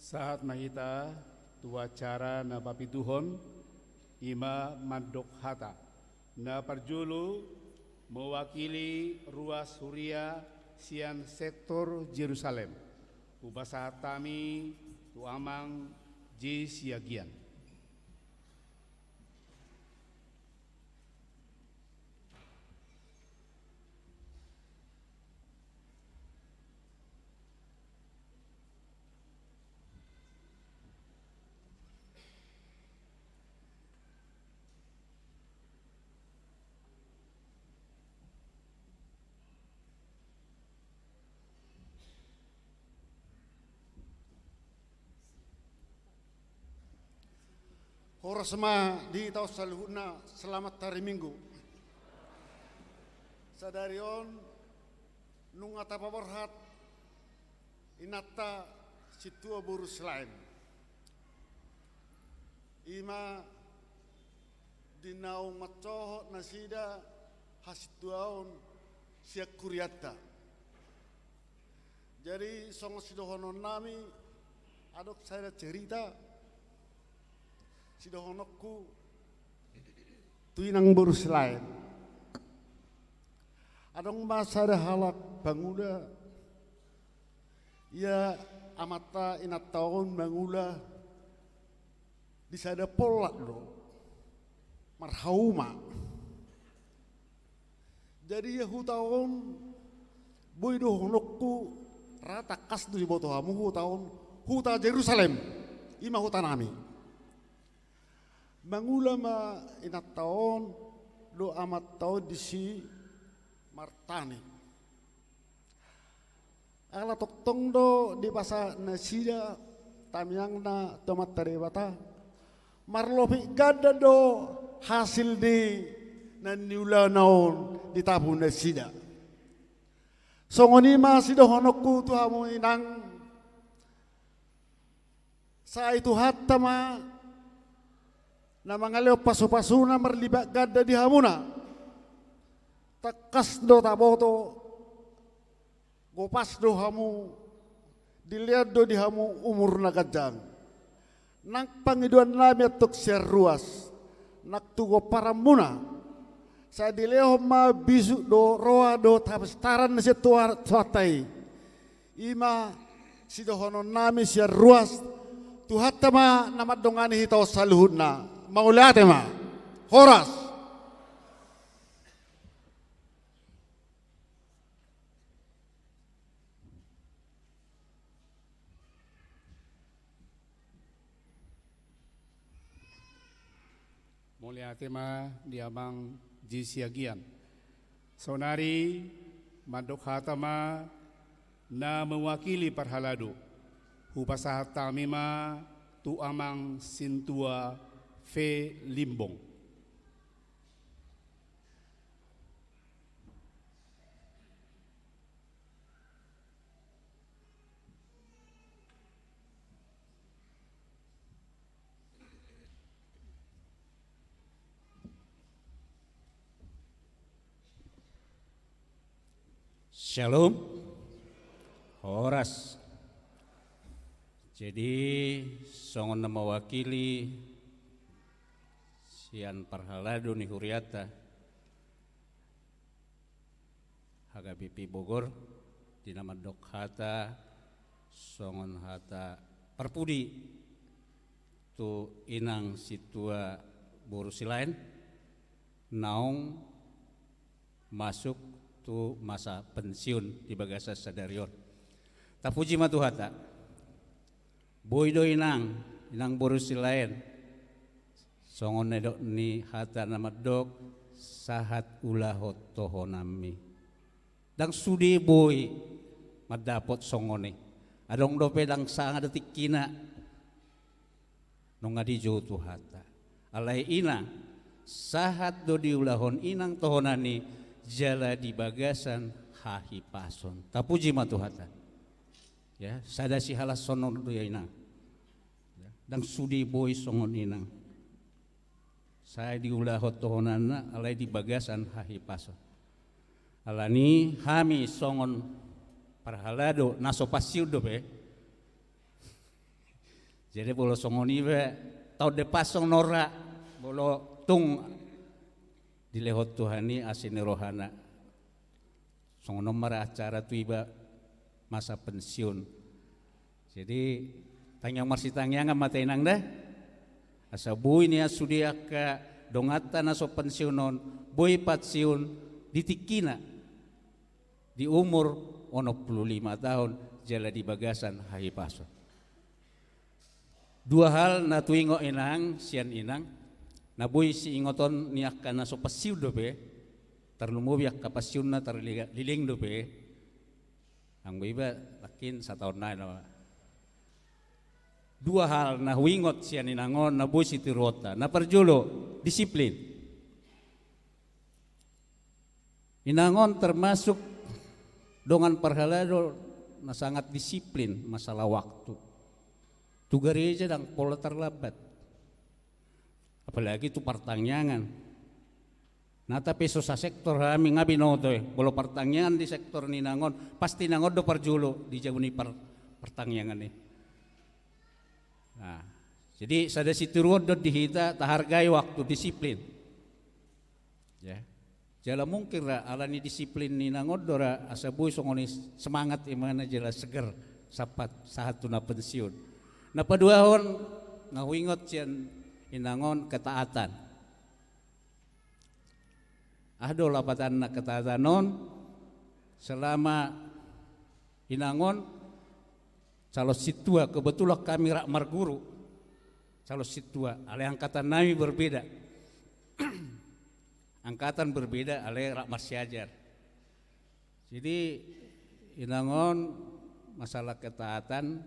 Sahat ma hita tu acara na papituhon, i ma mandok hata. Na parjolo mewakili ruas huria sian sektor Jerusalem, hupasahat hami tu Amang J. Siagian. Horas ma di hita on saluhutna, selamat hari Minggu. Sadari on nunga tapaborhat inanta sintua boru Silaen. I ma di naung mansohot nasida hasintuaon sian hurianta. Jadi songon sidohononnami, adong sada cerita sidohononku tu inang boru Silaen. Adong ma sada halak pangula, ia amanta inanta on mangula di sada pollak do, marhauma. Jadi ia huta on, boi dohononku, ra tangkas do diboto hamu huta on, huta Jerusalem, i ma hutanami. Mangula ma inanta on dohot amanta on disi martani. Ala tongtong do dipasahat nasida tangiangna tu Amanta Debata, marlopit ganda do hasil ni na niulana on di tapu nasida. Songon i ma sidohononku tu hamu inang, sai Tuhanta ma na mangalehon pasupasuna marlipat ganda di hamuna. Tangkas do taboto, gopas do hamu, dilehon do di hamu umur na ganjang. Nang pangidoannami antong sian ruas, nang tu pomparanmuna, sai dilehon ma bisuk dohot roha dohot hapistaran na sian Tuhan, Tuhanta i. I ma sidohononnami sian ruas, Tuhanta ma na mandongani hita on saluhutna. Mauliate ma. Horas. Mauliate ma di Amang J. Siagian. Saonari mandok hata ma na mewakili parhalado. Hupasahat hami ma tu Amang Sintua V. Limbong. Shalom. Horas. Jadi, songon na mewakili sian parhalado ni huriata, H K B P Bogor, di na mandok hata songon hata parpudi tu inang sintua boru Silaen, naung masuk tu masa pensiun di bagasan sadari on. Tapuji ma Tuhanta. Boi do inang, inang boru Silaen, songon na nidok ni hata na mandok, sahat ulahon tohonanmi. Ndang sude boi mandapot songon i. Adong dope ndang sanga do tingkina. Nunga dijou Tuhanta. Alai inang, sahat do diulahon inang tohonan i jala di bagasan hahipason. Tapuji ma Tuhanta. Ya, sada sihalashon on do ia inang. Ya, ndang sude boi songon inang. Sai diulahon tohonanna alai di bagasan hahipason. Alani hami songon parhalado na so pensiun dope. Jadi molo songon i pe, taon depan songon on ra, molo tung dilehon Tuhan i asi ni rohana. Songon on ma ra acara tu iba masa pensiun. Jadi tangiang marsitangiangan ma hita inang da. Asa boi nian sude angka donganta na so pensiun on, boi pensiun di tingkina. Di umur onom pulu lima taon jala di bagasan hahipason. Dua hal na huingot inang, sian inang, na boi siingoton ni angka na so pensiun dope, tarlumobi angka pensiunna tarlileng dope, anggo iba nangkin sataon nai na. Dua hal na huingot sian inang on na boi sitiruonta. Na parjolo, disiplin. Inang on termasuk dongan parhalado na sangat disiplin masalah waktu. Tu gareja ndang pola tarlambat. Apalagi tu partangiangan. Na, tapi so sasektor hami nga binoto, eh. Molo partangiangan di sektor ni inang on, pasti inang on do parjolo di jabu ni par-, partangiangan i. Nah, jadi sada sitiruon do di hita, tahargai waktu, disiplin. Ya. Jala mungkin ra, ala ni disiplin ni inang on do ra, asa boi songon i semangat imana jala seger, sahat, sahat tu na pensiun. Na paduahon, na huingot sian inang on ketaatan. Aha do lapatanna ketaatan on, selama inang on calon sintua, kebetulan hami rap marguru, calon sintua, alai angkatan nami berbeda. Angkatan berbeda, alai rap marsiajar. Jadi, inang on masalah ketaatan,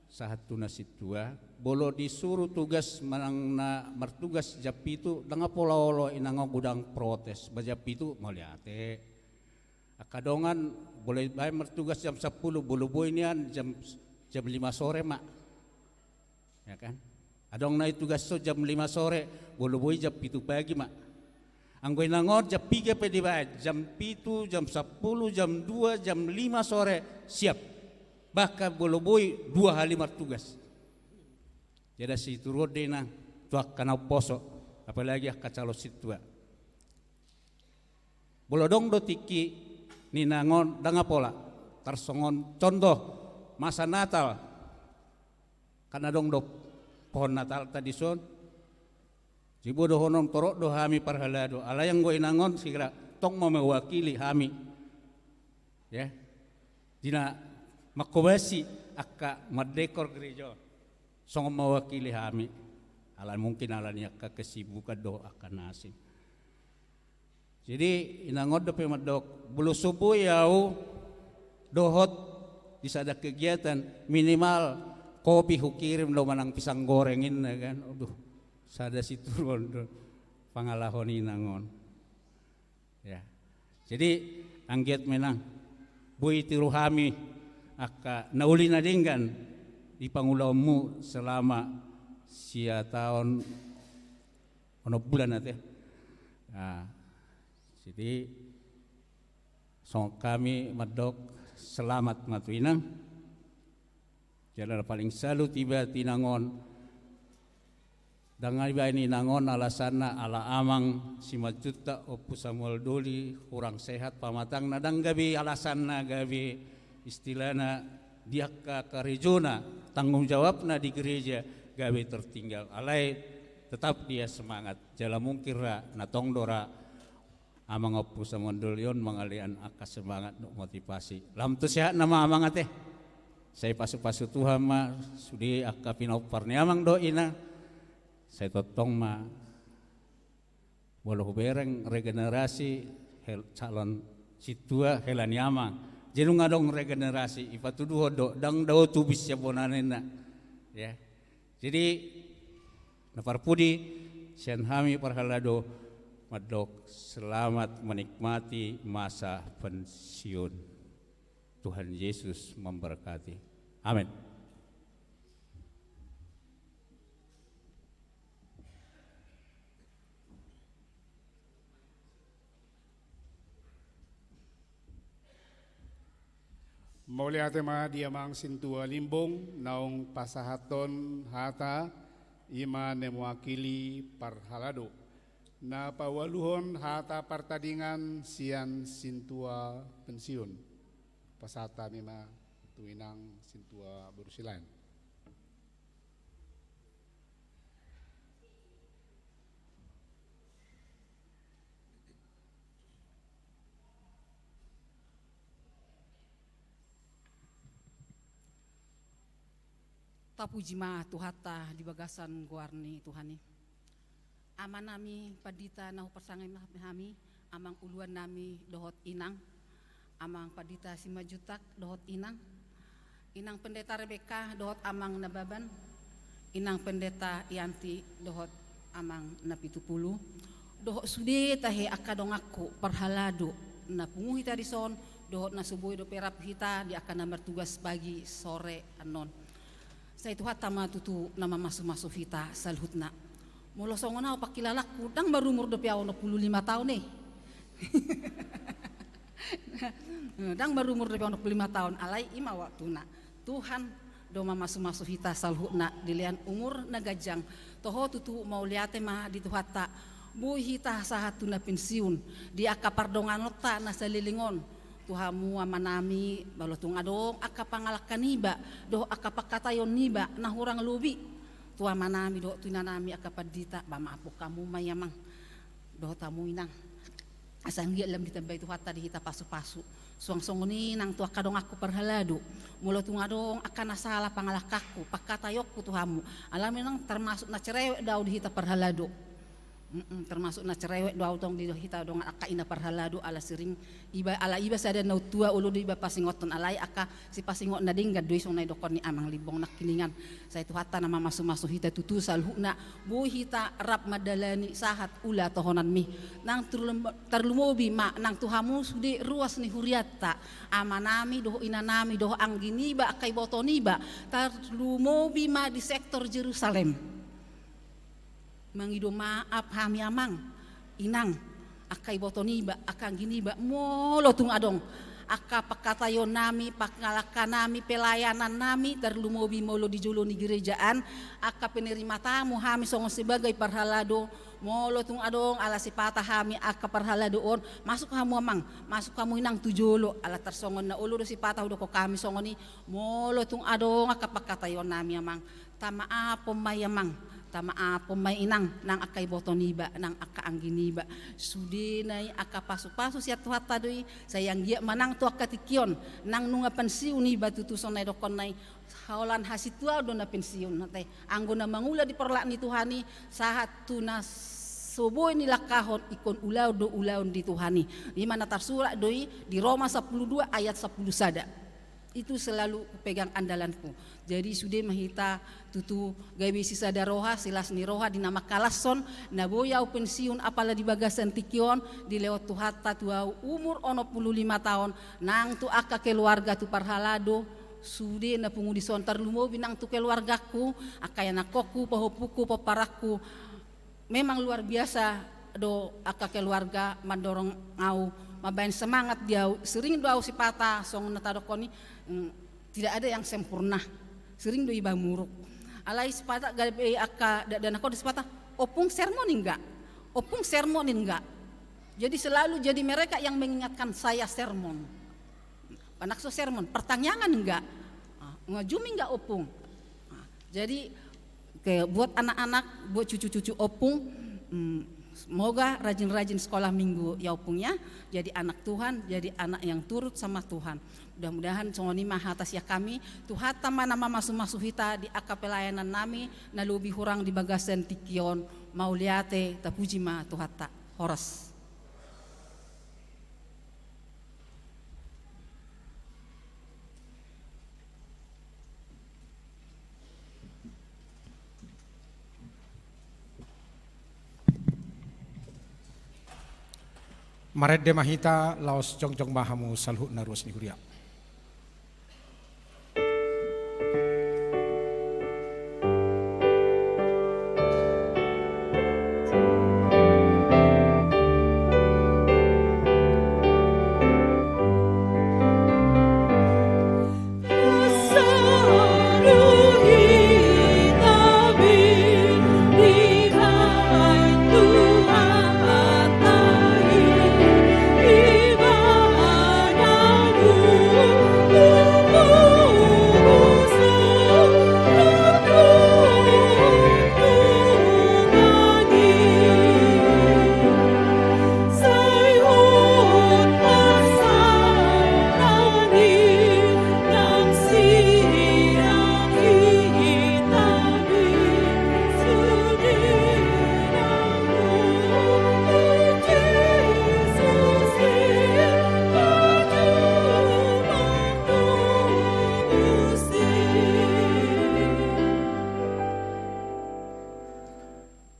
sahat tu na sintua, molo disuru tugas manang na martugas jam pitu, ndang pola olo inang on godang protes, ba jam pitu mauliate. Angka dongan, molo dibaen martugas jam sampulu, molo boi nian jam, jam lima sore ma. Ya kan? Adong na i tugas on jam lima sore, molo boi jam pitu pagi ma. Anggo inang on jam piga pe dibaen, jam pitu, jam sampulu, jam dua, jam lima sore, siap. Bahkan molo boi dua hali martugas. Jadi sitiruon do inang, tu angka na umposo, apalagi angka calon sintua. Molo adong do tingki ni inang on, ndang pola. Tarsongon contoh, masa Natal. Kan adong do pohon Natalta dison. Jadi boha dohonon, torop do hami parhalado. Alai anggo inang on sira tong ma mewakili hami. Ya. Di na manghobasi angka mandekor gereja on. Songon mewakili hami. Ala mungkin ala ni angka kesibukan do angka na asing. Jadi, inang on dope mandok, molo so boi au dohot di sada kegiatan, minimal kopi hukirim do manang pisang goreng inna kan. Aduh, sada sitiruon do pangalaho ni inang on. Ya. Jadi, anggiat ma inang, boi tiru hami angka na uli na denggan di pangulaonmu selama sia taon onom bulan ate. Nah, jadi songon hami mandok selamat ma tu inang. Jala na paling salut iba tu inang on. Ndang dibaen inang on alasanna ala amang simanjunta Ompu Samuel Doli hurang sehat pamatangna, ndang gabe alasanna, gabe istilahna di angka karejona, tanggung jawabna di gereja gabe tertinggal. Alai tetap dia semangat. Jala mungkin ra, na tong do ra amang Ompu Samuel Doli on mangalean angka semangat dohot motivasi. Lam tu sehatna ma amang ate. Sai pasu-pasu Tuhan ma sude angka pinompar ni amang dohot inang. Sai tongtong ma molo hubereng regenerasi hel-, calon sintua hela ni amang. Jadi nunga adong regenerasi, ipatuduhon do, ndang dao tubis sian bona ninna. Ya. Jadi, na parpudi, sian hami parhalado mandok selamat menikmati masa pensiun. Tuhan Yesus memberkati. Amin. Mauliate ma di amang sintua Limbong, naung pasahathon hata, i ma na mewakili parhalado. Na paualuhon hata partadingan sian sintua pensiun. Pasahat hami ma tu inang sintua boru Silaen. Tapuji ma Tuhanta di bagasan goar ni Tuhan i. Amanami pandita na huparsangap hami, amang uluan nami dohot inang, amang pandita Simanjuntak dohot inang, inang pendeta Rebeka dohot amang Nababan, inang pendeta Yanti dohot amang Napitupulu, dohot sude tahe angka donganku parhalado na pungu hita dison, dohot na so boi dope rap hita di angka na martugas pagi sore annon. Sai Tuhanta ma tutu na mamasumasu hita saluhutna. Molo songon au pangkilalangku, ndang marumur dope au onom pulu lima taon i. Ndang marumur dope au onom pulu lima taon, alai i ma waktuna. Tuhan do mamasumasu hita saluhutna, dilehon umur na ganjang. Toho tutu mauliate ma di Tuhanta, boi hita sahat tu na pensiun, di angka pardonganonta na saleleng on. Tu hamu amanami, molo tung adong angka pangalangka niba dohot angka pangkataion niba na hurang lobi tu amanami dohot tu inanami angka pandita, ba maaphon hamu ma i amang dohot hamu inang. Asa anggiat lam ditambai Tuhanta di hita pasupasu. Suang songon i nang tu angka donganku parhalado, molo tung adong angka na sala pangalangkangku, pangkataionku tu hamu, alai memang termasuk na cerewet do au di hita parhalado. Mm-mm, termasuk na cerewet do au tong di hita dongan angka ina parhalado, ala siring iba, ala iba sada na tua olo do iba pasingothon, alai angka sipasingot na denggan do i, songon na didokkon ni amang Limbong nangkiningan. Sai Tuhanta na mamasumasu hita tutu saluhutna, boi hita rap mandalani sahat ulaon tohonanmi. Nang tarlum-, tarlumobi ma nang tu hamu sude ruas ni hurianta, amanami dohot inanami dohot anggi niba, angka iboto niba, tarlumobi ma di sektor Jerusalem. Mangido maaf hami amang, inang, angka iboto niba, angka anggi niba, molo tung adong angka pangkataionnami, pangalangkanami, pelayanannami, tarlumobi molo di jolo ni gereja an, angka penerima tamu hami songon sebagai parhalado, molo tung adong ala sipata hami angka parhalado on, masuk hamu amang, masuk hamu inang tu jolo, ala tarsongon na olo do sipata hudokkon hami songon i, molo tung adong angka pangkataionnami amang. Tamaaphon ma i amang, tamaaphon ma i inang, nang angka iboto niba, nang angka anggi niba. Sudena i angka pasupasu sian Tuhanta do i, sai anggiat ma nang tu angka tingki on, nang nunga pensiun iba tutu songon na didokkonna i, holan hasituaon do na pensiun, ate. Anggo na mangula di porlak ni Tuhan i, sahat tu na so boi nilangkahon, ingkon ulaon do ulaon di Tuhan i. I ma na tarsurat do i di Roma sampulu dua ayat sampulu sada. Itu selalu kupegang andalanku. Jadi sude ma hita tutu gabe sisada roha, silas ni roha di na mangkalashon, na boi au pensiun apala di bagasan tingki on, dilehon Tuhanta tu au umur onom pulu lima taon, nang tu angka keluarga tu parhalado, sude na pungu dison tarlumobi nang tu keluargangku, angka ianakhonku, pahompungku, pomparanku, memang luar biasa do angka keluarga mandorong au, mambahen semangat di au, sering do au sipata, songon na tadokkon i, mm, tidak ada yang sempurna. Sering do iba muruk. Alai sipata gabe angka dakdanak on do sipata, "Ompung sermon enggak? Ompung sermon enggak?" Jadi selalu jadi mereka yang mengingatkan saya sermon. Anak so sermon, pertanyaan enggak? Ah, ngajum enggak ompung? Ah, jadi, ke, buat anak-anak, buat cucu-cucu ompung, mm, semoga rajin-rajin sekolah minggu ya ompung ya. Jadi anak Tuhan, jadi anak yang turut sama Tuhan. Mudah-mudahan songon i ma hata sian hami, Tuhanta ma na mamasu-masu hita di angka pelayanannami, na lobi hurang di bagasan tingki on, mauliate, tapuji ma Tuhanta. Horas. Marende ma hita, laos jongjong ma hamu saluhutna ruas ni huria.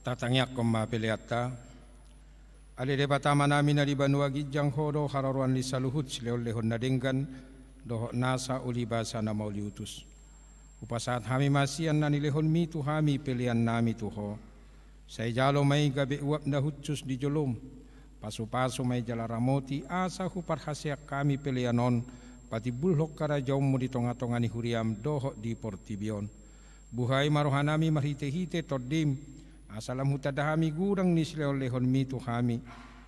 Tatangiangkon ma peleanta. Ale Debata Amanami na di banua ginjang, Ho do haroroan ni saluhut silehonlehon na denggan dohot nasa uli basa na mauliutus. Hupasahat hami ma sian na nilehonMi tu hami peleannami tu Ho. Sai jalo ma i gabe uap na hushus di joloM. Pasupasu ma i jala ramoti, asa huparhaseang hami pelean on patimbulhon harajaonMu di tongatonga ni huriaM dohot di portibi on. Buhai ma rohanami marhitehite TondiM, asa lam hutanda hami godang ni silehonlehonMi tu hami,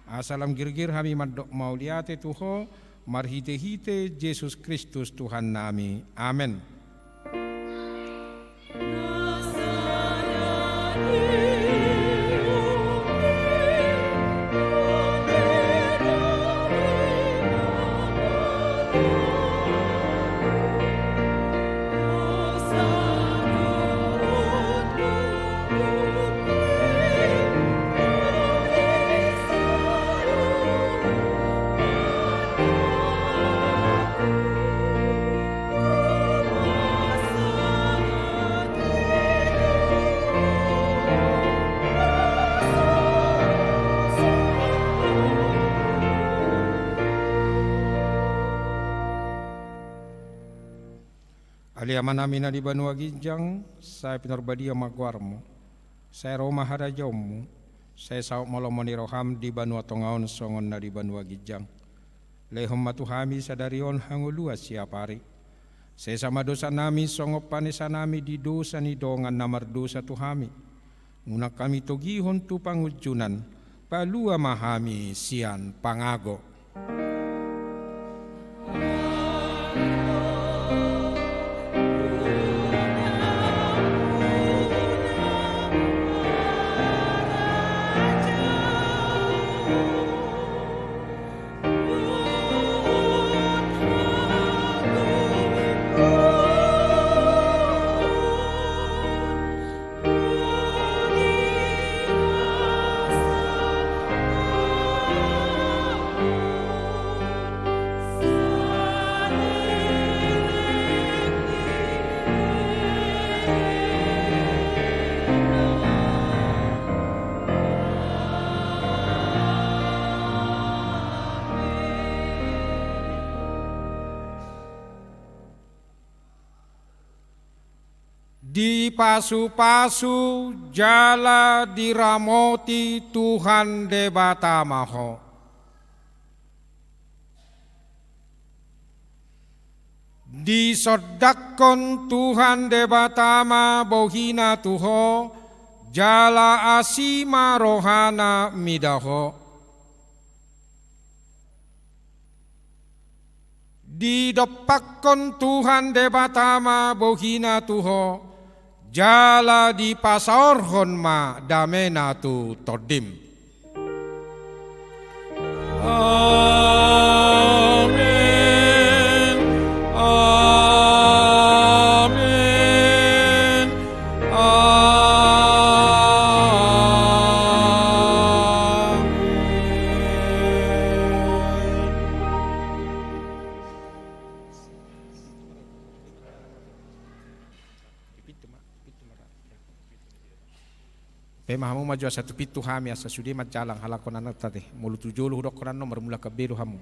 asa lam girgir hami mandok mauliate tu Ho, marhitehite Jesus Kristus Tuhannami. Amen. Ale Amanami na di banua ginjang, sai pinarbadia ma goarMu. Sai ro ma harajaonMu. Sai saut ma lomo ni rohaM di banua tonga on songon na di banua ginjang. Lehon ma tu hami sadari on hangoluan siapari. Sesa ma dosanami songon panesanami di dosa ni dongan na mardosa tu hami. Unang hami togihon tu pangunjunan, palua ma hami sian pangago. Dipasupasu jala diramoti Tuhan Debata ma ho. Disondangkon Tuhan Debata ma bohina tu ho, jala asi ma rohana mida ho. Didompakkon Tuhan Debata ma bohina tu ho, jala dipasaorhon ma damena tu tondim. Amen. Amen. Amen. Pe ma hamu ma jo asa tu pintu hami, asa sude manjalang halak on anakta te. Molo tu jolo hudokkon annon, marmula kan be do hamu.